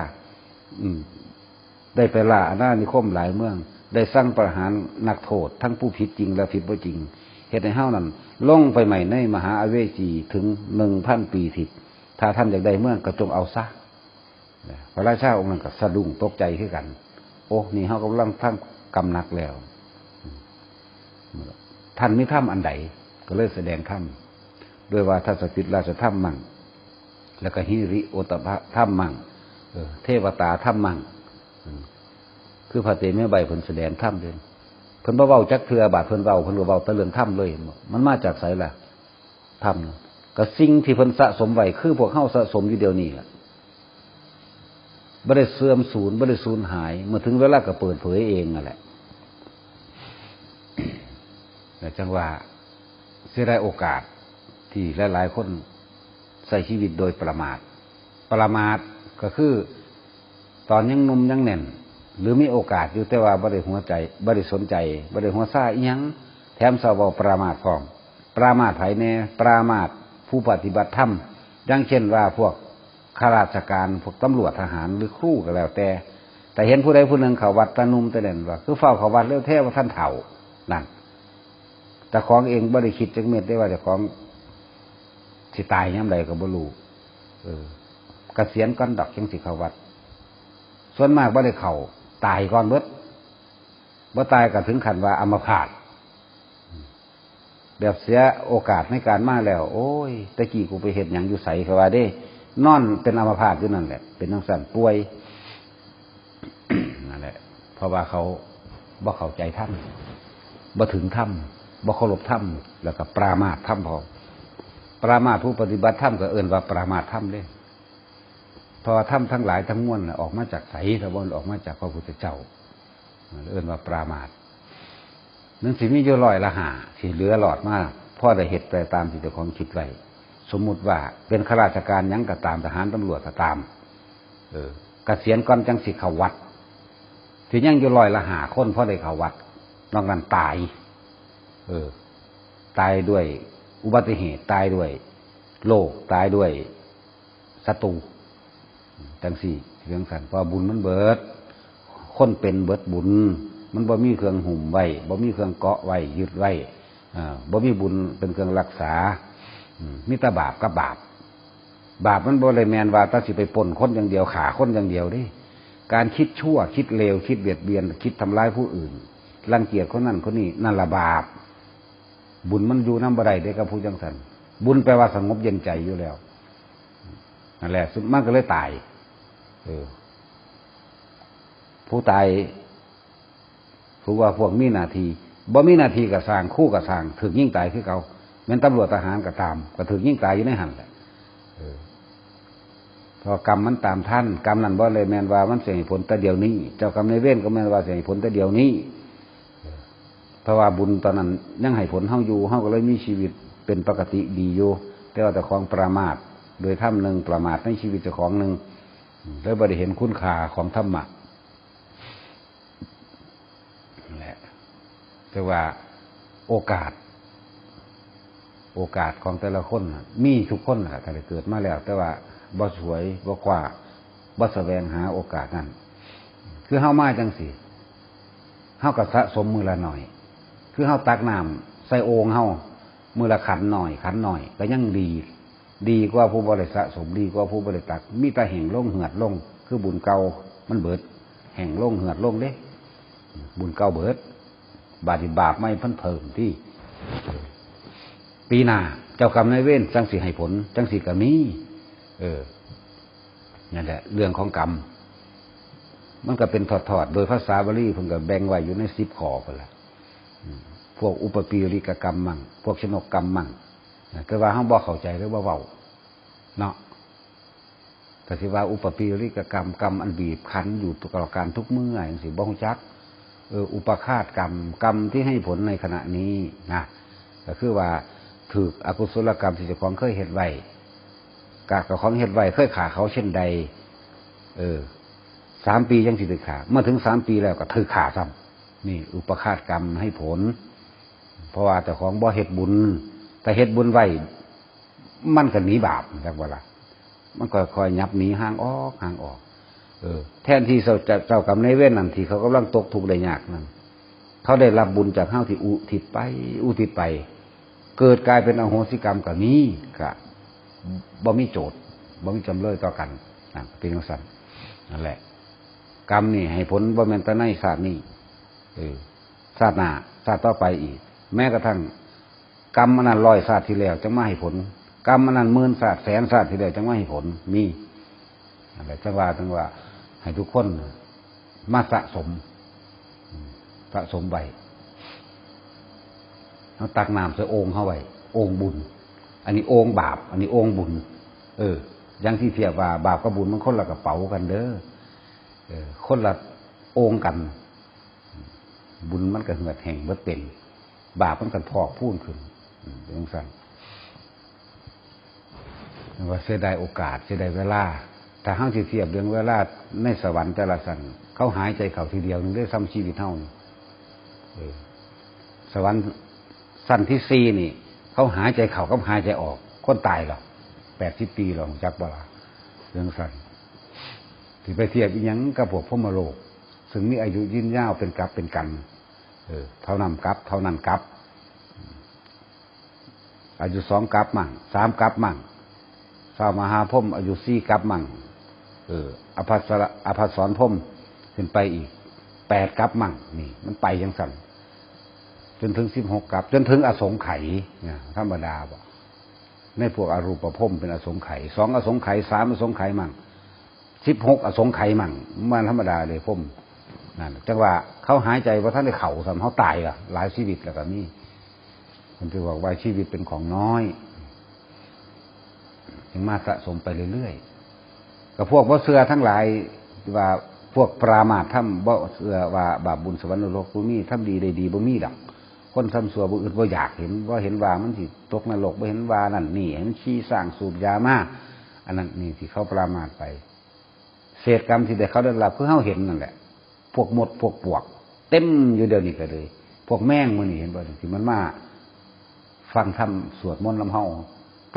อืม ได้ไปล่าอาณานิคมหลายเมือง ได้สั่งประหารนักโทษทั้งผู้ผิดจริงและผิดบ่จริง เฮ็ดให้เฮานั้นลงไปใหม่ในมหาอเวจีถึงหนึ่งพันปีทิพย์ ถ้าท่านอยากได้เมืองก็จงเอาซะ พระราชาองค์นั้นก็สะดุ้งตกใจคือกัน โอ้ นี่เฮากำลังทำกรรมหนักแล้ว ท่านมีธรรมอันใด ก็เลยแสดงธรรม ด้วยวาทสถิตราชธรรมมั่ง แล้วก็หิริโอตปปะธรรมมั่ง เออ เทวตาธรรมมั่ง อืม คือพระเตมียใบเพิ่นแสดงธรรมเด้ เพิ่นบ่เว้าจักเทื่อ บาดเพิ่นเว้า เพิ่นก็เว้าแต่เรื่องธรรมเลย เห็นบ่ มันมาจากไสล่ะ ธรรม ก็สิ่งที่เพิ่นสะสมไว้ คือพวกเฮาสะสมอยู่เดี๋ยวนี้ล่ะ บ่ได้เสื่อมสูญ บ่ได้สูญหาย เมื่อถึงเวลาก็เปิดเผยเองนั่นแหละ แต่จังว่าเสียดายโอกาสที่หลายๆคนใช้ชีวิตโดยประมาท ประมาทก็คือตอนยังหนุ่มยังแน่น หรือมีโอกาสอยู่แต่ว่าบ่ได้หัวใจ บ่ได้สนใจ บ่ได้หัวซาอิหยัง แถมเซาเว้าประมาทพร้อม ประมาทไผแน่ ประมาทผู้ปฏิบัติธรรม อย่างเช่นว่าพวกข้าราชการ พวกตำรวจทหารหรือครูก็แล้วแต่ แต่เห็นผู้ใดผู้หนึ่งเข้าวัดแต่หนุ่มแต่แน่นว่า คือฟ้าวเข้าวัดเร็วแท้ว่าท่านเฒ่า นั่น เจ้าของเองบ่ได้คิดจักเม็ดได้ว่าเจ้าของสิตายยามใดก็บ่รู้ เออ เกษียณก่อนดอกจั่งสิเข้าวัด ส่วนมากบ่ได้เข้า ตายก่อนเบิด บ่ตายก็ถึงขั้นว่าอัมพาต แบบเสียโอกาสในการมาแล้ว โอ้ย แต่กี้กูไปเฮ็ดหยังอยู่ไส เขาว่าเด้ นอนเป็นอัมพาตอยู่นั่นแหละ เป็นจั่งซั้น ป่วย นั่นแหละ เพราะว่าเขาบ่เข้าใจธรรม บ่ถึงธรรม บ่เคารพธรรม แล้วก็ประมาทธรรมพร้อม ประมาทผู้ปฏิบัติธรรมก็เอิ้นว่าประมาทธรรมเด้ เพราะว่าธรรมทั้งหลายทั้งมวลน่ะออกมาจากไส ถ้าบ่ออกมาจากพระพุทธเจ้า เอิ้นว่าประมาท มันสิมีอยู่ร้อยละห้าที่เหลือรอดมา พอได้เฮ็ดไปตามที่เจ้าของคิดไว้ สมมุติว่าเป็นข้าราชการหยังก็ตาม ทหารตำรวจก็ตาม เออ เกษียณก่อนจั่งสิเข้าวัด ที่ยังอยู่ร้อยละห้าคนพอได้เข้าวัด นอกนั้นตาย เออ ตายด้วยอุบัติเหตุ ตายด้วยโรค ตายด้วยศัตรู จั่งซี้ จั่งซั้น เพราะบุญมันเบิด คนเป็นเบิดบุญ มันบ่มีเครื่องหุ้มไว้ บ่มีเครื่องเกาะไว้ ยึดไว้ อ่า บ่มีบุญเป็นเครื่องรักษา อืม มีแต่บาปกับบาป บาปมันบ่ได้แม่นว่าแต่สิไปปล้นคนอย่างเดียว ฆ่าคนอย่างเดียวเด้ การคิดชั่ว คิดเลว คิดเบียดเบียน คิดทำร้ายผู้อื่น รังเกียจคนนั้นคนนี้ นั่นละบาป บุญมันอยู่นำบ่ได้เด้กับผู้จั่งซั้น บุญแปลว่าสงบเย็นใจอยู่แล้ว นั่นแหละ มันก็เลยตาย เออ ผู้ตาย ถือว่าพวกมีหน้าที่ บ่มีหน้าที่ก็ซ่าง ครูก็ซ่าง ถูกยิงตายคือเก่า แม่นตำรวจทหารก็ตาม ก็ถูกยิงตายอยู่ในหั่นแหละ เออ เพราะกรรมมันตามทัน กรรมนั้นบ่ได้แม่นว่ามันสิให้ผลแต่เดี๋ยวนี้ เจ้ากรรมนายเวรก็แม่นว่าสิให้ผลแต่เดี๋ยวนี้ เออ เพราะว่าบุญตอนนั้นยังให้ผลเฮาอยู่ เฮาก็เลยมีชีวิตเป็นปกติดีอยู่ แต่ว่าเจ้าของประมาท โดยธรรมหนึ่ง ประมาทในชีวิตเจ้าของหนึ่ง เลยบ่ได้เห็นคุณค่าของธรรมะ นั่นแหละ แต่ว่าโอกาส โอกาสของแต่ละคนน่ะ มีทุกคนน่ะ ถ้าได้เกิดมาแล้ว แต่ว่าบ่ฉวย บ่คว้า บ่แสวงหาโอกาสนั้น คือเฮามาจั่งซี้ เฮาก็สะสมมื้อละหน่อย คือเฮาตักน้ำใส่โอ่งเฮา มื้อละขันหน่อย ขันหน่อย ก็ยังดี ดีกว่าผู้บ่ได้สะสม ดีกว่าผู้บ่ได้ตัก มีแต่แห้งลงเหือดลง คือบุญเก่ามันเบิด แห้งลงเหือดลงเด้ บุญเก่าเบิด บาดนี้บาปใหม่เพิ่นเพิ่มที่ ปีหน้าเจ้ากรรมนายเวรจั่งสิให้ผล จั่งสิก็มี เออ นั่นแหละ เรื่องของกรรม มันก็เป็นทอดๆ โดยภาษาบาลีเพิ่นก็แบ่งไว้อยู่ในสิบข้อพุ้นล่ะ อืม พวกอุปปีริกกรรมมั่ง พวกชนกกรรมมั่ง แต่ว่าเฮาบ่เข้าใจหรือบ่เว้า เนาะ ก็สิว่าอุปปีริกกรรม กรรมอันบีบคั้นอยู่ตลอดกาลทุกเมื่อ จั่งซี้ บ่ฮู้จัก เออ อุปฆาตกรรม กรรมที่ให้ผลในขณะนี้นะ ก็คือว่าถูกอกุศลกรรมที่เจ้าของเคยเฮ็ดไว้ กะเจ้าของเฮ็ดไว้ เคยฆ่าเขาเช่นใด เออ สามปีจั่งสิถูกฆ่า เมื่อถึงสามปีแล้วก็ถูกฆ่าซ้ำ นี่อุปฆาตกรรมให้ผล เพราะว่าเจ้าของบ่เฮ็ดบุญ แต่เฮ็ดบุญไว้ มันก็หนีบาป จักบ่ล่ะ มันก็ค่อยหยับหนีห่างออก ห่างออก เออ แทนที่เจ้า เจ้ากรรมนายเวรนั่นที่เขากำลังตกทุกข์ได้ยากนั่น เขาได้รับบุญจากเฮาที่อุทิศไป อุทิศไป เกิดกลายเป็นอโหสิกรรมก็มี ก็บ่มีโจทก์ บ่มีจำเลยต่อกัน นะ เป็นจั่งซั่น นั่นแหละ กรรมนี่ให้ผลบ่แม่นแต่ในชาตินี้ เออ ชาติหน้า ชาติต่อไปอีก แม้กระทั่ง กรรมอันนั้นร้อยชาติที่แล้วจั่งมาให้ผล กรรมอันนั้นหมื่นชาติแสนชาติที่แล้วจั่งมาให้ผล มี นั่นแหละ จั่งว่า จั่งว่า ให้ทุกคนมาสะสม สะสมไว้ เฮาตักน้ำใส่โอ่งเฮาไว้ โอ่งบุญ อันนี้โอ่งบาป อันนี้โอ่งบุญ เออ อย่างที่เทียบว่าบาปกับบุญมันคนละกระเป๋ากันเด้อ เออ คนละโอ่งกัน บุญมันก็เหือดแห้งเบิดเต็ม บาปมันก็พอกพูนขึ้น อืม เป็นจั่งซั่น ว่าเสียดายโอกาส เสียดายเวลา ถ้าเฮาสิเทียบเรื่องเวลาในสวรรค์แต่ละชั้น เขาหายใจเข้าทีเดียวหนึ่งได้ซ้ำชีวิตเฮานี่ เออ สวรรค์ชั้นที่สี่นี่ เขาหายใจเข้ากับหายใจออก คนตายหรอก แปดสิบปีหรอก จักบ่ล่ะ เรื่องชั้น สิไปเทียบอีหยังกับพวกพรหมโลก ซึ่งมีอายุยืนยาวเป็นกับเป็นกัน เออ เท่านั้นกับ เท่านั้นกับ อายุสองกับมั่ง สามกับมั่ง ท้าวมหาพรหมอายุสี่กับมั่ง เออ อภัสสร อภัสสรพรหมขึ้นไปอีกแปดกับมั่ง นี่ มันไปจั่งซั่น จนถึงสิบหกกับ จนถึงอสงไขย เนี่ย ธรรมดาบ่ ในพวกอรูปพรหมเป็นอสงไขย สองอสงไขย สามอสงไขยมั่ง สิบหกอสงไขยมั่ง มันธรรมดาเลยพรหม นั่น จั่งว่าเขาหายใจบ่ทันได้เข้าซ้ำ เขาตายละ หลายชีวิตแล้วก็มี เพิ่นถือว่าชีวิตเป็นของน้อย จึงมาสะสมไปเรื่อยๆ กับพวกบ่เชื่อทั้งหลาย ว่าพวกปรามาสธรรม บ่เชื่อว่าบาปบุญสวรรค์นรกบ่มี ทำดีได้ดีบ่มีดอก คนทำชั่วบ่อึดบ่อยาก เห็น บ่เห็นว่ามันสิตกนรก บ่เห็นว่านั่นนี่ ให้มันขี่ช้างสูบยามา อันนั้นนี่ที่เขาปรามาสไป เศษกรรมที่ได้เขาได้รับคือเฮาเห็นนั่นแหละ พวกมดพวกปลวก เต็มอยู่เดี๋ยวนี้ก็เลย พวกแมงมื้อนี้เห็นบ่ ที่มันมาฟังธรรมสวดมนต์นำเฮา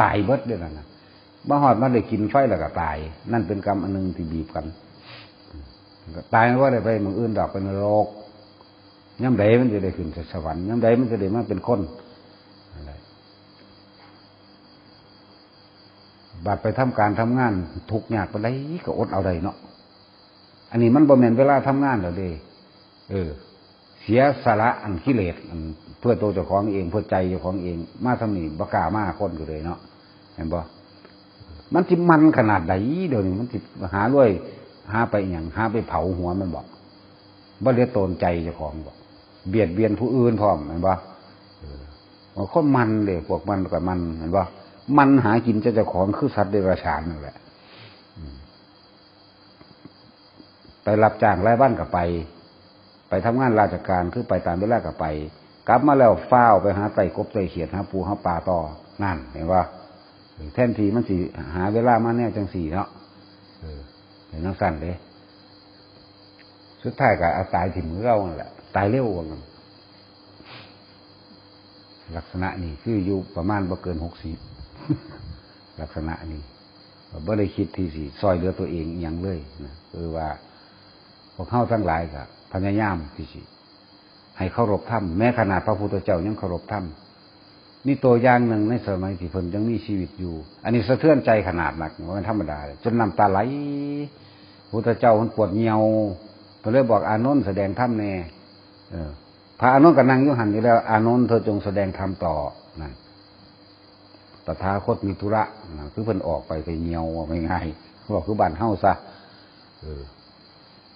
ตายเบิดเด้อนั่นน่ะ มาฮอดมาได้กินไฟแล้วก็ตาย นั่นเป็นกรรมอันหนึ่งที่บีบกัน ตายมันบ่ได้ไปหม่องอื่นดอก ไปนรก ยามใดมันจะได้ขึ้นสวรรค์ ยามใดมันจะได้มาเป็นคน นั่นแหละ บัดไปทำการทำงานทุกข์ยากปานใดก็อดเอาได้เนาะ อันนี้มันบ่แม่นเวลาทำงานแล้วเด้ เออ เสียสละอันกิเลสอันเพื่อตัวเจ้าของเอง เพื่อใจเจ้าของเอง มาทางนี้บ่กล้ามาคนก็เลยเนาะ เห็นบ่ มันสิมันขนาดใดเดี๋ยวนี้ มันสิหารวย หาไปอิหยัง หาไปเผาหัวมันบ่ บ่เหลือตนใจเจ้าของบ่ เบียดเบียนผู้อื่นพร้อม เห็นบ่ เออ มันคนมันเด้ พวกมันก็มัน เห็นบ่ มันหากินเจ้าของคือสัตว์เดรัจฉานนั่นแหละ อืม ไปรับจ้างรายวันก็ไป ไปทำงานราชการคือไปตามเวลาก็ไป กลับมาแล้วฟ้าวไปหาไต่กบไต่เขียด หาปูหาปลาต่อ นั่น เห็นบ่ แทนที่มันสิหาเวลามาแนวจั่งซี้เนาะ เออ เป็นจั่งซั่นเด้ สุดท้ายก็เอาตายถิ่มคือเก่านั่นแหละ ตายเร็วว่างั้น ลักษณะนี้คืออยู่ประมาณบ่เกินหกสิบ ลักษณะนี้ บ่ได้คิดที่สิซ่อยเหลือตัวเองอิหยังเลยนะ คือว่าพวกเฮาทั้งหลายก็พยายามที่สิให้เคารพธรรม แม้ขนาดพระพุทธเจ้ายังเคารพธรรม มีตัวอย่างหนึ่งในสมัยที่เพิ่นยังมีชีวิตอยู่ อันนี้สะเทือนใจขนาดนัก บ่แม่นธรรมดาเลย จนน้ำตาไหล พุทธเจ้าเพิ่นปวดเหี่ยว เพิ่นเลยบอกอานนท์แสดงธรรมแน่ เออ พระอานนท์ก็นั่งอยู่หั่นอยู่แล้ว อานนท์เธอจงแสดงธรรมต่อ นั่น ตถาคตมีธุระ นั่นคือเพิ่นออกไปไปเหี่ยว ว่าง่ายๆ บอกคือบ้านเฮาซะ เออ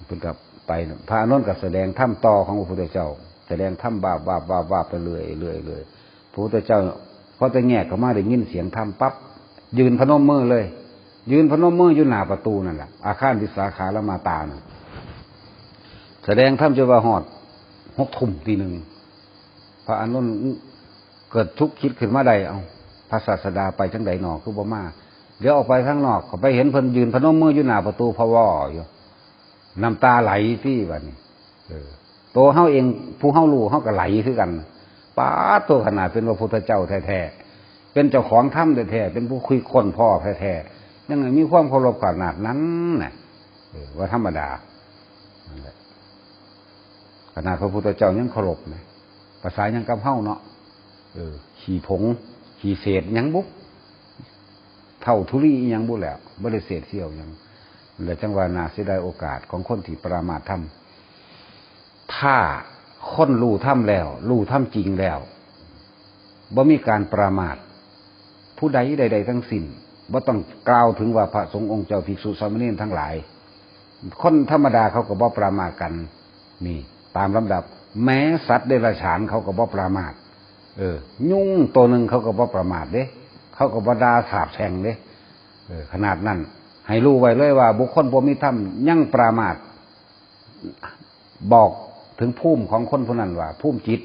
เพิ่นก็ไป พระอานนท์ก็แสดงธรรมต่อของพระพุทธเจ้า แสดงธรรมวาบวาบวาบวาบไปเรื่อยเรื่อยเรื่อย พระพุทธเจ้าพอแต่แงกเข้ามาได้ยินเสียงธรรมปั๊บ ยืนพนมมือเลย ยืนพนมมืออยู่หน้าประตูนั่นแหละ อาคารวิสาขาลมาตานะ แสดงธรรมจนว่าฮอดหกทุ่มตีหนึ่ง พระอานนท์เกิดทุกข์คิดขึ้นมาได้ เอ้า พระศาสดาไปจั่งใดหนอ คือบ่มา เดี๋ยวออกไปข้างนอก ก็ไปเห็นเพิ่นยืนพนมมืออยู่หน้าประตูพะวออยู่ น้ำตาไหลตี้บัดนี้ เออ ตัวเฮาเอง ผู้เฮารู้ เฮาก็ไหลคือกัน ป๊าด ตัวขนาดเป็นพระพุทธเจ้าแท้ๆ เป็นเจ้าของธรรมแท้ๆ เป็นผู้คิดค้นพ้อแท้ๆ ยังมีความเคารพขนาดนั้นน่ะ เออ ว่าธรรมดา นั่นแหละ ขนาดพระพุทธเจ้ายังเคารพนะ ภาษายังกับเฮาเนาะ เออ ขี้ผง ขี้เศษหยังบุ เท่าธุลีอิหยังบุแล้ว บ่ได้เศษเสี้ยวหยัง และจังว่าน่าเสียดายโอกาสของคนที่ประมาทธรรม ถ้าคนรู้ธรรมแล้ว รู้ธรรมจริงแล้ว บ่มีการประมาท ผู้ใดใดๆทั้งสิ้น บ่ต้องกล่าวถึงว่าพระสงฆ์องค์เจ้า ภิกษุสามเณรทั้งหลาย คนธรรมดาเขาก็บ่ประมาทกัน นี่ ตามลำดับ แม้สัตว์เดรัจฉานเขาก็บ่ประมาท เออ ยุงตัวหนึ่งเขาก็บ่ประมาทเด้ เขาก็บ่ด่าสาปแช่งเด้ เออ ขนาดนั้น ให้รู้ไว้เลยว่าบุคคลบ่มีธรรมยังประมาท บอกถึงภูมิของคนผู้นั้นว่า ภูมิจิต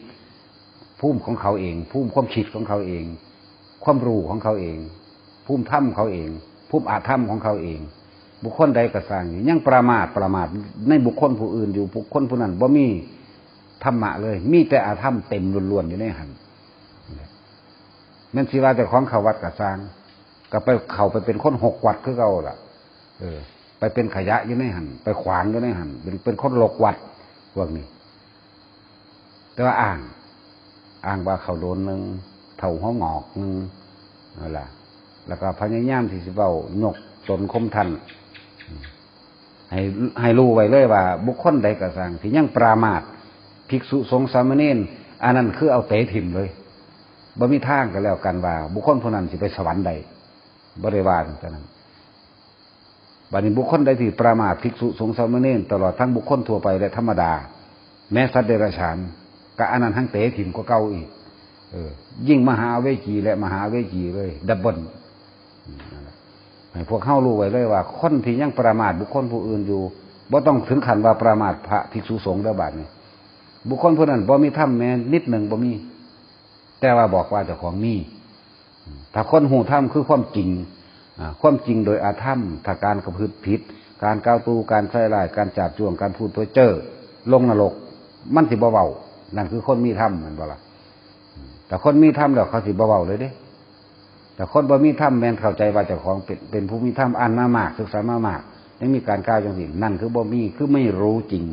ภูมิของเขาเอง ภูมิความคิดของเขาเอง ความรู้ของเขาเอง ภูมิธรรมเขาเอง ภูมิอธรรมของเขาเอง บุคคลใดก็สร้างอยู่ ยังประมาท ประมาทในบุคคลผู้อื่นอยู่ บุคคลผู้นั้นบ่มีธรรมะเลย มีแต่อธรรมเต็มล้วนๆอยู่ในหั้น แม่นสิว่าเจ้าของเข้าวัดก็สร้าง ก็ไปเข้าไปเป็นคนหกวัดคือเก่าล่ะ เออ ไปเป็นขยะอยู่ในหั้น ไปขวางอยู่ในหั้น เป็น เป็นคนหลกวัด พวกนี้ แต่ว่าอ้าง อ้างว่าเข้าโดนหนึ่ง เฒ่าหัวงอกหนึ่ง นั่นล่ะ แล้วก็พยายามที่สิเว้ายกตนข่มท่าน ให้ ให้รู้ไว้เลยว่า บุคคลใดก็สร้างที่ยังประมาทภิกษุสงฆ์สามเณร อันนั้นคือเอาเตะถิ่มเลย บ่มีทางก็แล้วกันว่า บุคคลผู้นั้นสิไปสวรรค์ได้ บ่ได้ว่าจังซั่น บัดนี้บุคคลใดที่ประมาทภิกษุสงฆ์สามเณร ตลอดทั้งบุคคลทั่วไปและธรรมดา แม้สัตว์เดรัจฉาน ก็อันนั้นทั้งเตะถิ่มกว่าเก่าอีก เออ ยิ่งมหาอเวจีและมหาอเวจีเลย ดับเบิล อืม นั่นแหละ ให้พวกเฮารู้ไว้เลยว่า คนที่ยังประมาทบุคคลผู้อื่นอยู่ บ่ต้องถึงขั้นว่าประมาทพระภิกษุสงฆ์เด้อบัดนี้ บุคคลผู้นั้นบ่มีธรรมแม้นิดหนึ่งบ่มี แต่ว่าบอกว่าเจ้าของมี ถ้าคนฮู้ธรรมคือความจริง อ่า ความจริงโดยอธรรม ถ้าการประพฤติผิด การกล่าวตู่ การใส่ร้าย การจาบจ้วง การพูดเพ้อเจ้อ ลงนรก มันสิบ่เว้า นั่นคือคนมีธรรม แม่นบ่ล่ะ แต่คนมีธรรมแล้วเขาสิบ่เว้าเลยเด้ แต่คนบ่มีธรรมแม่นเข้าใจว่าเจ้าของเป็น เป็นผู้มีธรรม อ่านมามาก ศึกษามามาก ยังมีการกล่าวจังซี่ นั่นคือบ่มี คือไม่รู้จริง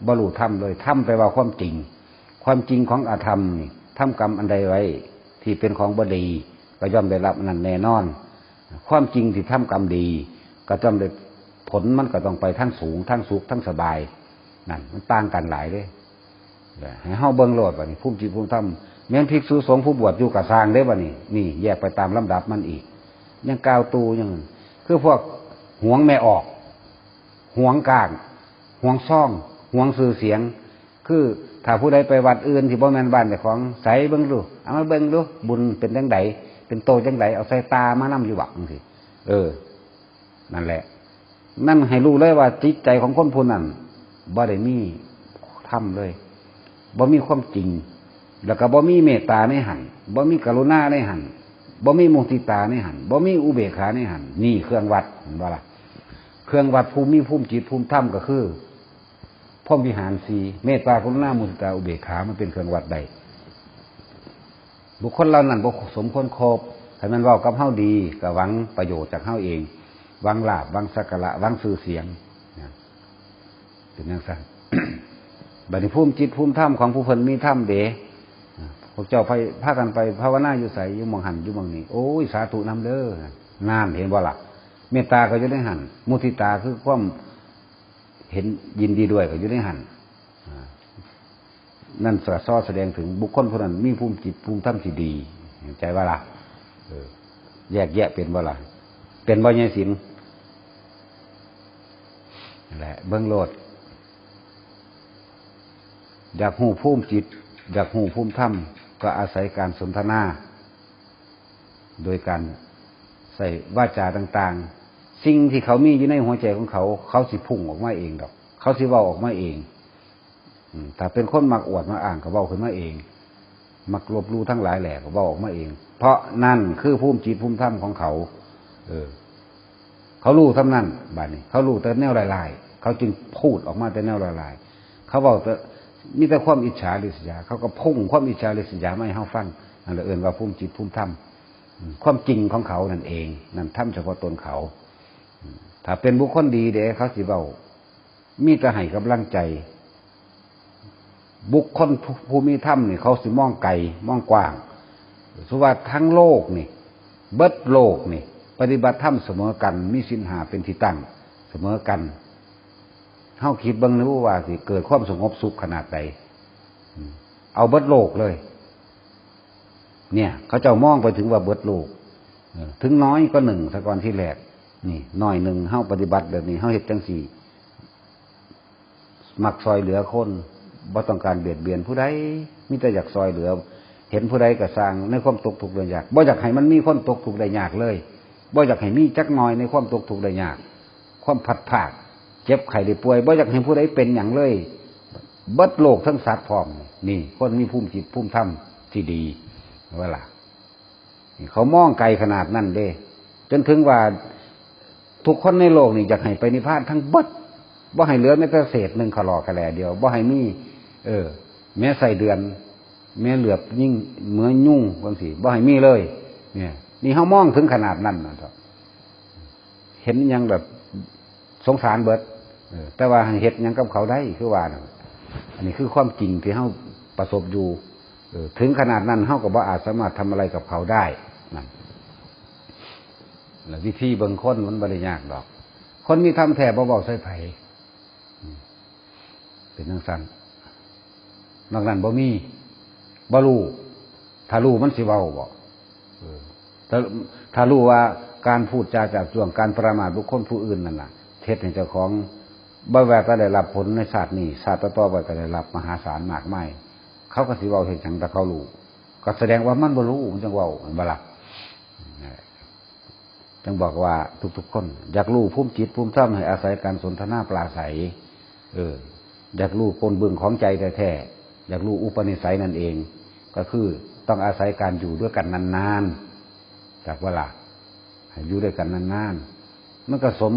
บ่รู้ธรรมเลย ธรรมแปลว่าความจริง ความจริงของอธรรมนี่ ทำกรรมอันใดไว้ ที่เป็นของบ่ดี ก็ย่อมได้รับอันนั้นแน่นอน ความจริงที่ทำกรรมดี ก็ย่อมได้ผล มันก็ต้องไปทางสูง ทางสุข ทางสบาย นั่น มันต่างกันหลายเด้ ให้เฮาเบิ่งโลดบัดนี้ ภูมิจิตภูมิธรรม แม่นภิกษุสงฆ์ผู้บวชอยู่ก็ซ่างเด้บัดนี้ นี่แยกไปตามลำดับมันอีก ยังกล่าวตู่ยัง คือพวกหวงแม่ออก หวงก้าง หวงซอง หวงชื่อเสียง คือถ้าผู้ใดไปวัดอื่นที่บ่แม่นบ้านเจ้าของ ใส่เบิ่งดู เอามาเบิ่งดู บุญเป็นจังใด เป็นโตจังใด เอาใส่ตามานำอยู่บักจังซี่ เออ นั่นแหละ นั่นให้รู้เลยว่าจิตใจของคนผู้นั้นบ่ได้มีธรรมเลย บ่มีความจริง แล้วก็บ่มีเมตตาในหั้น บ่มีกรุณาในหั้น บ่มีมุทิตาในหั้น บ่มีอุเบกขาในหั้น นี่เครื่องวัด เห็นบ่ล่ะ เครื่องวัดผู้มีภูมิจิตภูมิธรรมก็คือ พรหมวิหารสี่ เมตตา กรุณา มุทิตา อุเบกขา มันเป็นเครื่องวัดได้ บุคคลเหล่านั้นบ่สมควรคบ ถ้าแม่นเว้ากับเฮาดี ก็หวังประโยชน์จากเฮาเอง หวังลาภ หวังสักการะ หวังชื่อเสียง นะ เป็นจังซั่น บัดนี้ภูมิจิตภูมิธรรมของผู้เพิ่นมีธรรมเด้ พวกเจ้าไป พากันไปภาวนาอยู่ไส อยู่หม่องหั่น อยู่หม่องนี้ โอ้ย สาธุนำเด้อ นั่น เห็นบ่ล่ะ เมตตาก็อยู่ในหั่น มุทิตาคือความเห็นยินดีด้วยก็อยู่ในหั่น อ่า นั่นสะท้อนแสดงถึงบุคคลผู้นั้นมีภูมิจิตภูมิธรรมที่ดี เห็นใจว่าล่ะ เออ แยกแยะเป็นบ่ล่ะ เป็นบ่ ยายศิลป์ นั่นแหละ เบิ่งโลด อยากฮู้ภูมิจิต อยากฮู้ภูมิธรรม ก็อาศัยการสนทนา โดยการใส่วาจาต่างๆ สิ่งที่เขามีอยู่ในหัวใจของเขา เขาสิพุ่งออกมาเองดอก เขาสิเว้าออกมาเอง อืม ถ้าเป็นคนมักอวดมักอ้างก็เว้าขึ้นมาเอง มักลบหลู่ทั้งหลายแหละก็เว้าออกมาเอง เพราะนั่นคือภูมิจิตภูมิธรรมของเขา เออ เขารู้เท่านั้น บัดนี้ เขารู้แต่แนวร้ายๆ เขาจึงพูดออกมาแต่แนวร้ายๆ เขาเว้าแต่ มีแต่ความอิจฉาริษยา เขาก็พุ่งความอิจฉาริษยามาให้เฮาฟัง นั่นแหละเอิ้นว่าภูมิจิตภูมิธรรม อืม ความจริงของเขานั่นเอง นั่นธรรมเฉพาะตนเขา อืม ถ้าเป็นบุคคลดีเด้ เขาสิเว้า มีแต่ให้กำลังใจ บุคคลผู้มีธรรมนี่เขาสิมองไกล มองกว้าง สุว่าทั้งโลกนี่ เบิดโลกนี่ ปฏิบัติธรรมเสมอกัน มีศีลห้าเป็นที่ตั้ง เสมอกัน เฮาคิดเบิ่งดูว่าสิเกิดความสงบสุขขนาดใด อืม เอาเบิดโลกเลย เนี่ย เขาเจ้ามองไปถึงว่าเบิดโลก เออ ถึงน้อยก็หนึ่งซะก่อนที่แรก นี่ น้อยหนึ่ง เฮาปฏิบัติแบบนี้ เฮาเฮ็ดจั่งซี้ มักซอยเหลือคน บ่ต้องการเบียดเบียนผู้ใด มีแต่อยากซอยเหลือ เห็นผู้ใดก็ซ่างในความตกทุกข์ได้ยาก บ่อยากให้มันมีคนตกทุกข์ได้ยากเลย บ่อยากให้มีจักหน่อยในความตกทุกข์ได้ยาก ความพัดพราก เจ็บไข้ได้ป่วย บ่อยากให้ผู้ใดเป็นหยังเลย เบิดโลกทั้งสัตว์พร้อม นี่ คนมีภูมิจิตภูมิธรรมที่ดี เวลา นี่ เขามองไกลขนาดนั้นเด้ จนถึงว่าทุกคนในโลกนี่อยากให้ไปนิพพานทั้งเบิด บ่ให้เหลือแม้แต่เศษหนึ่งขะหล่อขะแหล่เดียว บ่ให้มี เออ แม้ไส้เดือน แม้เหลือบยิ่งเหมือนยุงจั่งซี้ บ่ให้มีเลย เนี่ย นี่เฮามองถึงขนาดนั้นนะ เห็นหยังแบบสงสารเบิด เออ แต่ว่าให้เฮ็ดหยังกับเขาได้ คือว่านั่น อันนี้คือความจริงที่เฮาประสบอยู่ เออ ถึงขนาดนั้นเฮาก็บ่อาจสามารถทำอะไรกับเขาได้ นั่น แล้ววิธีเบิ่งคนมันบ่ได้ยากดอก คนมีธรรมแท้บ่เว้าใส่ไผ อืม เป็นจั่งซั้น นอกนั้นบ่มี บ่รู้ ถ้ารู้มันสิเว้าบ่ เออ ถ้า ถ้ารู้ว่าการพูดจาจาบจ้วง การประมาทบุคคลผู้อื่นนั่นน่ะ เฮ็ดให้เจ้าของ บ่ว่าก็ได้รับผลในชาตินี้ ชาติต่อๆไปก็ได้รับมหาศาลมากมาย เขาก็สิเว้าเฮ็ดหยังถ้าเขารู้ ก็แสดงว่ามันบ่รู้ มันจั่งเว้า แม่นบ่ล่ะ นั่นแหละ จั่งบอกว่าทุกๆคน อยากรู้ภูมิจิตภูมิธรรม ให้อาศัยการสนทนาปราศรัย เออ อยากรู้ก้นบึ้งของใจแท้ๆ อยากรู้อุปนิสัยนั่นเอง ก็คือต้องอาศัยการอยู่ด้วยกันนานๆ จักบ่ล่ะ ให้อยู่ด้วยกันนานๆ มันก็สม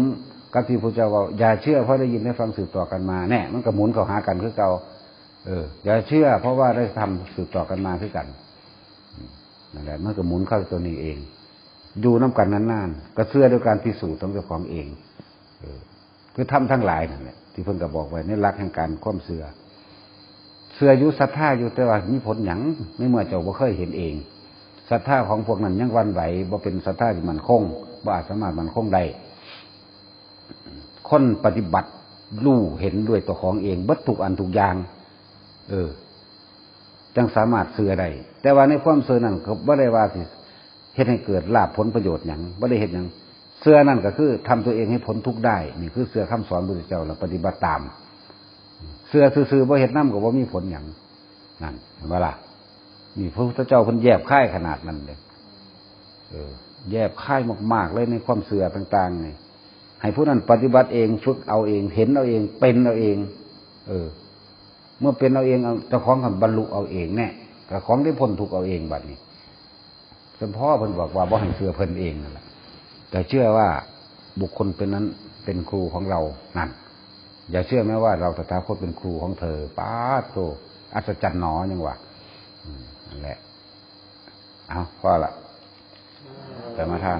กับที่พระเจ้าว่า อย่าเชื่อเพราะได้ยินได้ฟังสืบต่อกันมา แน่ มันก็หมุนเข้าหากันคือเก่า เออ อย่าเชื่อเพราะว่าได้ทำสืบต่อกันมาคือกัน อืม นั่นแหละ มันก็หมุนเข้าตัวนี้เอง อยู่นำกันนานๆ ก็เชื่อด้วยการพิสูจน์ของเจ้าของเอง เออ คือธรรมทั้งหลายนั่นแหละ ที่เพิ่นก็บอกไว้ในหลักแห่งการความเชื่อ เชื่ออยู่ ศรัทธาอยู่ แต่ว่ามีผลหยัง ในเมื่อเจ้าบ่เคยเห็นเอง ศรัทธาของพวกนั้นยังหวั่นไหว บ่เป็นศรัทธาที่มั่นคง บ่อาจสามารถมั่นคงได้ คนปฏิบัติรู้เห็นด้วยตัวของเองเบิดทุกอันทุกอย่าง เออ จั่งสามารถเชื่อได้ แต่ว่าในความเชื่อนั้นก็บ่ได้ว่าสิเฮ็ดให้เกิดลาภผลประโยชน์หยัง บ่ได้เฮ็ดหยัง เชื่อนั่นก็คือทำตัวเองให้พ้นทุกข์ได้ นี่คือเชื่อคำสอนพระพุทธเจ้า แล้วปฏิบัติตาม เชื่อซื่อๆ บ่เฮ็ดนำก็บ่มีผลหยัง นั่น เห็นบ่ล่ะ นี่พระพุทธเจ้าเพิ่นแยบคายขนาดนั้นเลย เออ แยบคายมากๆ เลยในความเชื่อต่างๆ นี่ ให้ผู้นั้นปฏิบัติเอง ฝึกเอาเอง เห็นเอาเอง เป็นเอาเอง เออ เมื่อเป็นเอาเอง เอา เจ้าของก็บรรลุเอาเองแน่ เจ้าของได้พ้นทุกข์เอาเองบัดนี้ สมพ่อเพิ่นบอกว่าบ่ให้เชื่อเพิ่นเองนั่นแหละ แต่เชื่อว่าบุคคลเป็นนั้นเป็นครูของเรา นั่น อย่าเชื่อแม้ว่าเราตถาคตเป็นครูของเธอ ป๊าดโธ่ อัศจรรย์หนอ ยังว่า อืม นั่นแหละ เอา พอละ สมาทาน